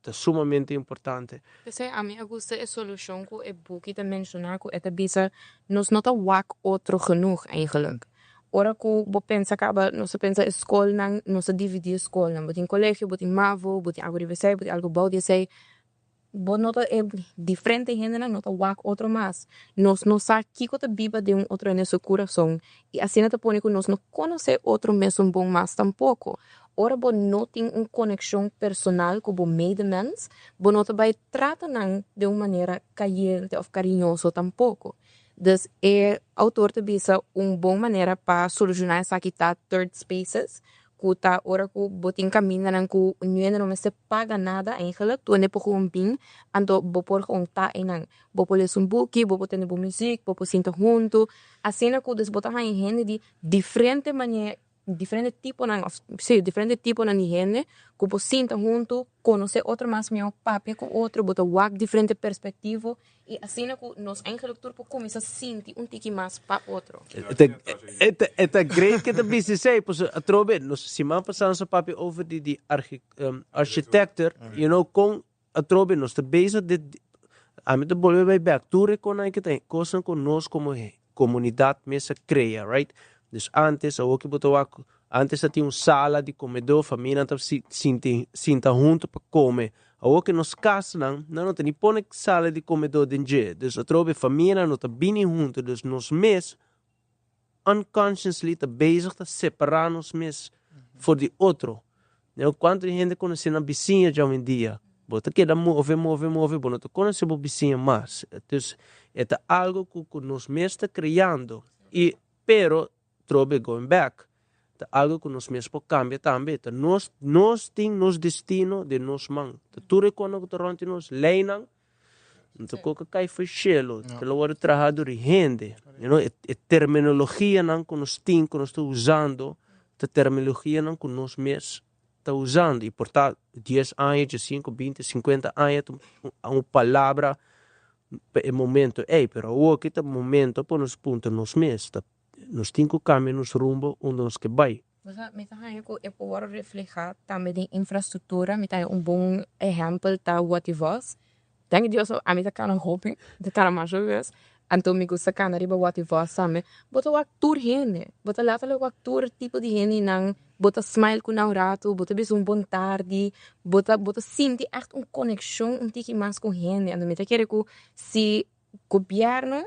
ta sumamente importante. P'esei ami a gusta e solushon ku e buki ta menshoná ku e ta bisa nos no ta wak otro genoeg eigenlijk. Ora ku bo pensa kaba nos ta pensa e skolnan nos ta dividí e skolnan bo tin kolegio bo tin mavo bo tin algu riba esei bo tin algu bou di esei bo no ta e diferente hendenan no ta wak otro mas nos no sa kiko ta biba den un otro hende su kurason i asina ta pone ku nos no konosé otro mesun bon mas tampoko. Ora bo no tin un konekshon personal ku bo medemens, bo no ta bai trata nan den un manera kayente òf kariñoso tampoko. Dus e autor ta bisa un bon manera pa solushoná esaki ta third spaces, ku ta ora ku bo tin kamindanan ku niun no mester paga nada eigenlijk, tur hende por gewoon bin, anto bo por gewoon ta einan. Bo por lesa un buki, bo por tende bo muziek, bo por sinta huntu. Asina ku dus bo ta haña hende di diferente manera, diferente tiponan òf sí, diferente tiponan di hende ku por sinta huntu, konosé otro mas mihó, papia ku otro, bo ta wak diferente perspektivo i asina ku nos eigenlijk tur por kuminsá sinti un tiki mas pa otro. E ta great ku ta bisa esei, pasobra atrobe nos siman pasá nos a papia over di di architector, you know, kon atrobe nos ta bezig di, ami ta bolbe bai bek, tur e konan aki ta kosnan ku nos komo komunidat mes a krea, right? Dus antes, awor ku bo ta wak, antes ta tin un sala di komedó, famianan ta sinti sinta huntu pa kome. Awor ku nos kasnan, nan no ta ni pone sala di komedó den dje. Dus atrobe famianan no ta bini huntu, dus nos mes unconsciously ta bezig ta separá nos mes for di otro. Neo kuantu hende konosé nan bisiña djawendia? Bo ta keda move, move, move, bo no ta konosé bo bisiña mas. Dus e ta algu ku ku nos mes ta kreando i pero trobe going back ta algu ku nos mes por kambia tambe. Ta nos nos tin nos destino den nos man. Ta tur e kosnan ku ta rònt di nos, leinan. Anto koke kai for shelu, te lo wòrdu traha dor di hende. You know, e terminologianan ku nos tin, ku nos ta usando, ta terminologianan ku nos mes ta usando. I por ta dies aña, diesinku, binti, sinkuenta aña ta un palabra pa e momento ei, pero awoki ta momento pa nos puntra nos mes, ta nos tin ku kambia nos rumbo unda nos ke bai. Mi ta haña ku e por wòrdu reflehá tambe den infrastruktura. Mi ta haña un bon ehèmpel ta Wativos. Danki Dios ami ta kana hopi, mi ta kana masha bes. Anto mi gusta kana riba Wativos tambe. Bo ta wak tur hende, bo ta letterlijk wak tur tipo di hendenan. Bo ta smile ku nan un ratu, bo ta bisa un bon tardi, bo ta bo ta sinti ègt un konekshon un tiki mas ku hende. Anto mi ta kere ku si Gobierno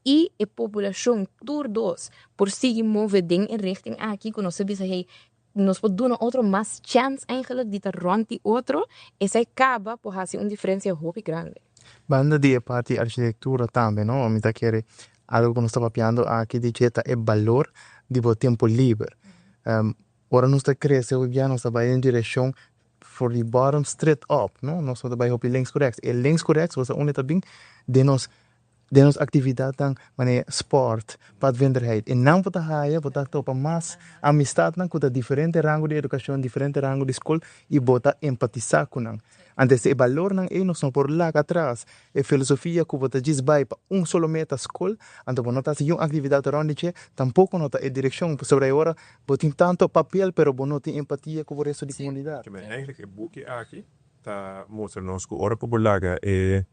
y e poblacion tur dos por sigui move den e richting aki cu nos ta bisa hey nos por duna otro mas chance eigenlijk di ta rond di otro, esey caba por haci un diferencia hopi grandi. Banda di e parti architectura tambe no, mi ta kere algo cu nos ta papiando aki di dje ta e balor di bo tempo liber. Ora nos ta crece hopi bia nos ta bay den direccion for di bottom straight up, no? Nos no ta bai hopi links ku rechts. E links ku rechts bo sa unda ta bin? Den nos den nos aktividatnan manera sport, padvinderheid. E nan bo ta haya, bo ta topa mas amistatnan ku ta diferente rango di edukashon, diferente rango di skol i bo ta empatisá ku nan. Antes e balornan ei nos no por laga atras. E filosofia ku bo ta djis bai pa un solo meta, skol, anto bo no ta hasi niun aktividat rònt di dje, tampoko no ta e direkshon. Pasobra e ora Bo tin tanto papel pero bo no tin empatia ku bo resto di komunidat. Ke men eigenlijk e buki aki ta mustra nos ku ora ku bo laga e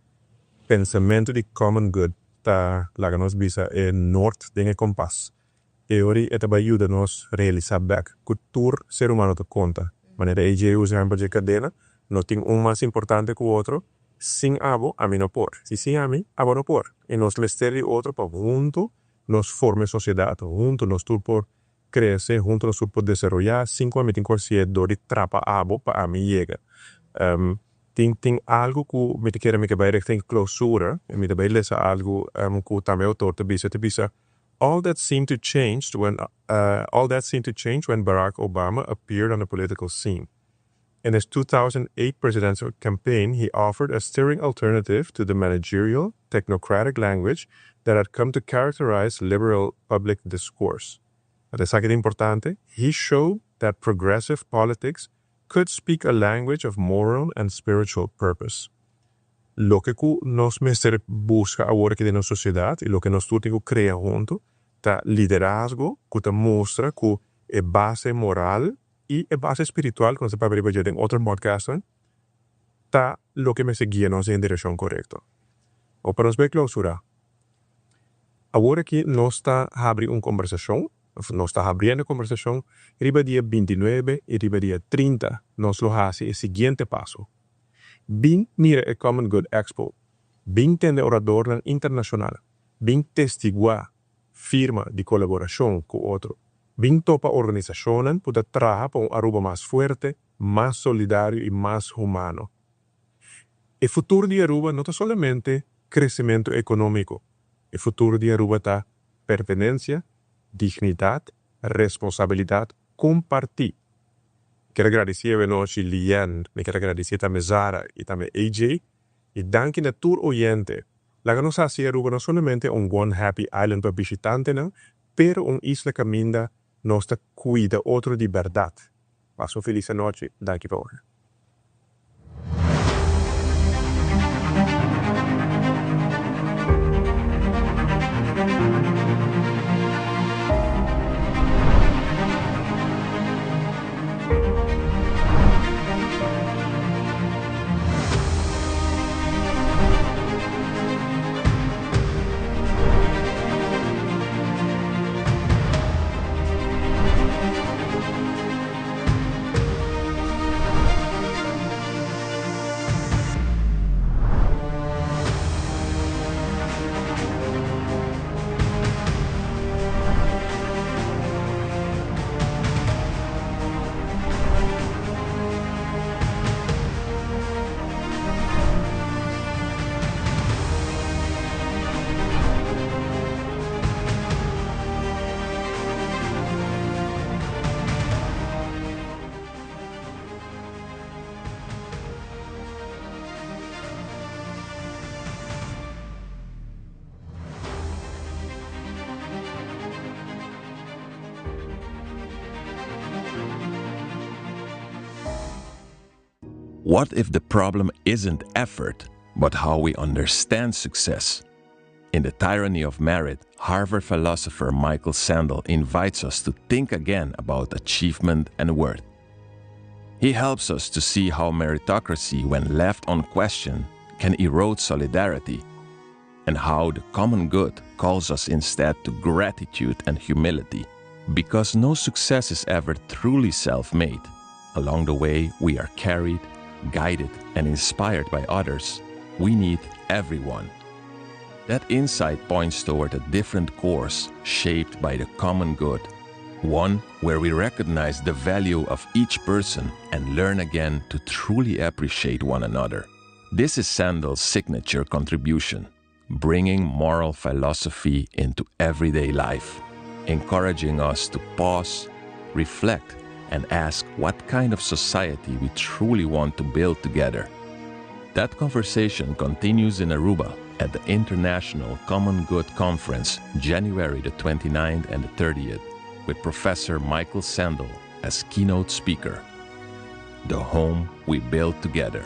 pensamentu di common good ta laga nos bisa e noord den e kompas, e ora e ta bai yuda nos realisa bek ku tur ser humano ta konta. Manera AJ usa ehempel dje kadena, no tin un mas importante ku otro, sin abo ami no por, i sin ami abo no por, i nos mester di otro pa huntu nos forma e sosiedat, huntu nos tur por krese, huntu nos tur por desaroyá, sin ku ami tin ku hasié dor di trapa abo pa ami yega. Tin tin algu ku mi ta kere mi ke bai richting klousura, i mi ta bai lesa algu ku tambe e outor ta bisa, e ta bisa, All that seemed to changed when all that seemed to change when Barack Obama appeared on the political scene. In his 2008 presidential campaign he offered a stirring alternative to the managerial, technocratic language that had come to characterize liberal public discourse. Esaki ta importante, he showed that progressive politics could speak a language of moral and spiritual purpose. Loke ku nos mester buska awor aki den nos sosiedat i loke nos tur tin ku krea huntu ta liderazgo ku ta mustra ku e base moral i e base spiritual ku nos a papia riba dje den otro podcastnan ta loke mester guia nos den e direkshon korekto. Bo pa nos bai klousurá. Awor aki nos ta habri un kombersashon, òf nos ta habriendo e kombersashon, riba dia 29 i riba dia 30 nos lo hasi e siguiente paso. Bin mira e Common Good Expo, bin tende oradornan internashonal, bin testiguá firma di kolaborashon ku otro, bin topa organisashonnan ku ta traha pa un Aruba mas fuerte, mas solidario i mas humano. E futuro di Aruba no ta solamente kresementu ekonómiko. E futuro di Aruba ta pertenencia, dignidad, responsabilidad comparti. Mi kier a gradici awe nochi Lianne, mi kier a gradici tambe Zara y tambe AJ. Y danki na tur oyente. Laga nos haci Aruba no solamente un One Happy Island pa bishitantenan, pero un isla caminda nos ta cuida otro di berdad. Pasa un feliz anochi. Danki pa ora. What if the problem isn't effort, but how we understand success? In The Tyranny of Merit, Harvard philosopher Michael Sandel invites us to think again about achievement and worth. He helps us to see how meritocracy, when left unquestioned, can erode solidarity, and how the common good calls us instead to gratitude and humility. Because no success is ever truly self made. Along the way, we are carried, guided, and inspired by others. We need everyone. That insight points toward a different course shaped by the common good, one where we recognize the value of each person and learn again to truly appreciate one another. This is Sandel's signature contribution, bringing moral philosophy into everyday life, encouraging us to pause, reflect, and ask what kind of society we truly want to build together. That conversation continues in Aruba at the International Common Good Conference, January the 29th and the 30th, with Professor Michael Sandel as keynote speaker. The home we build together.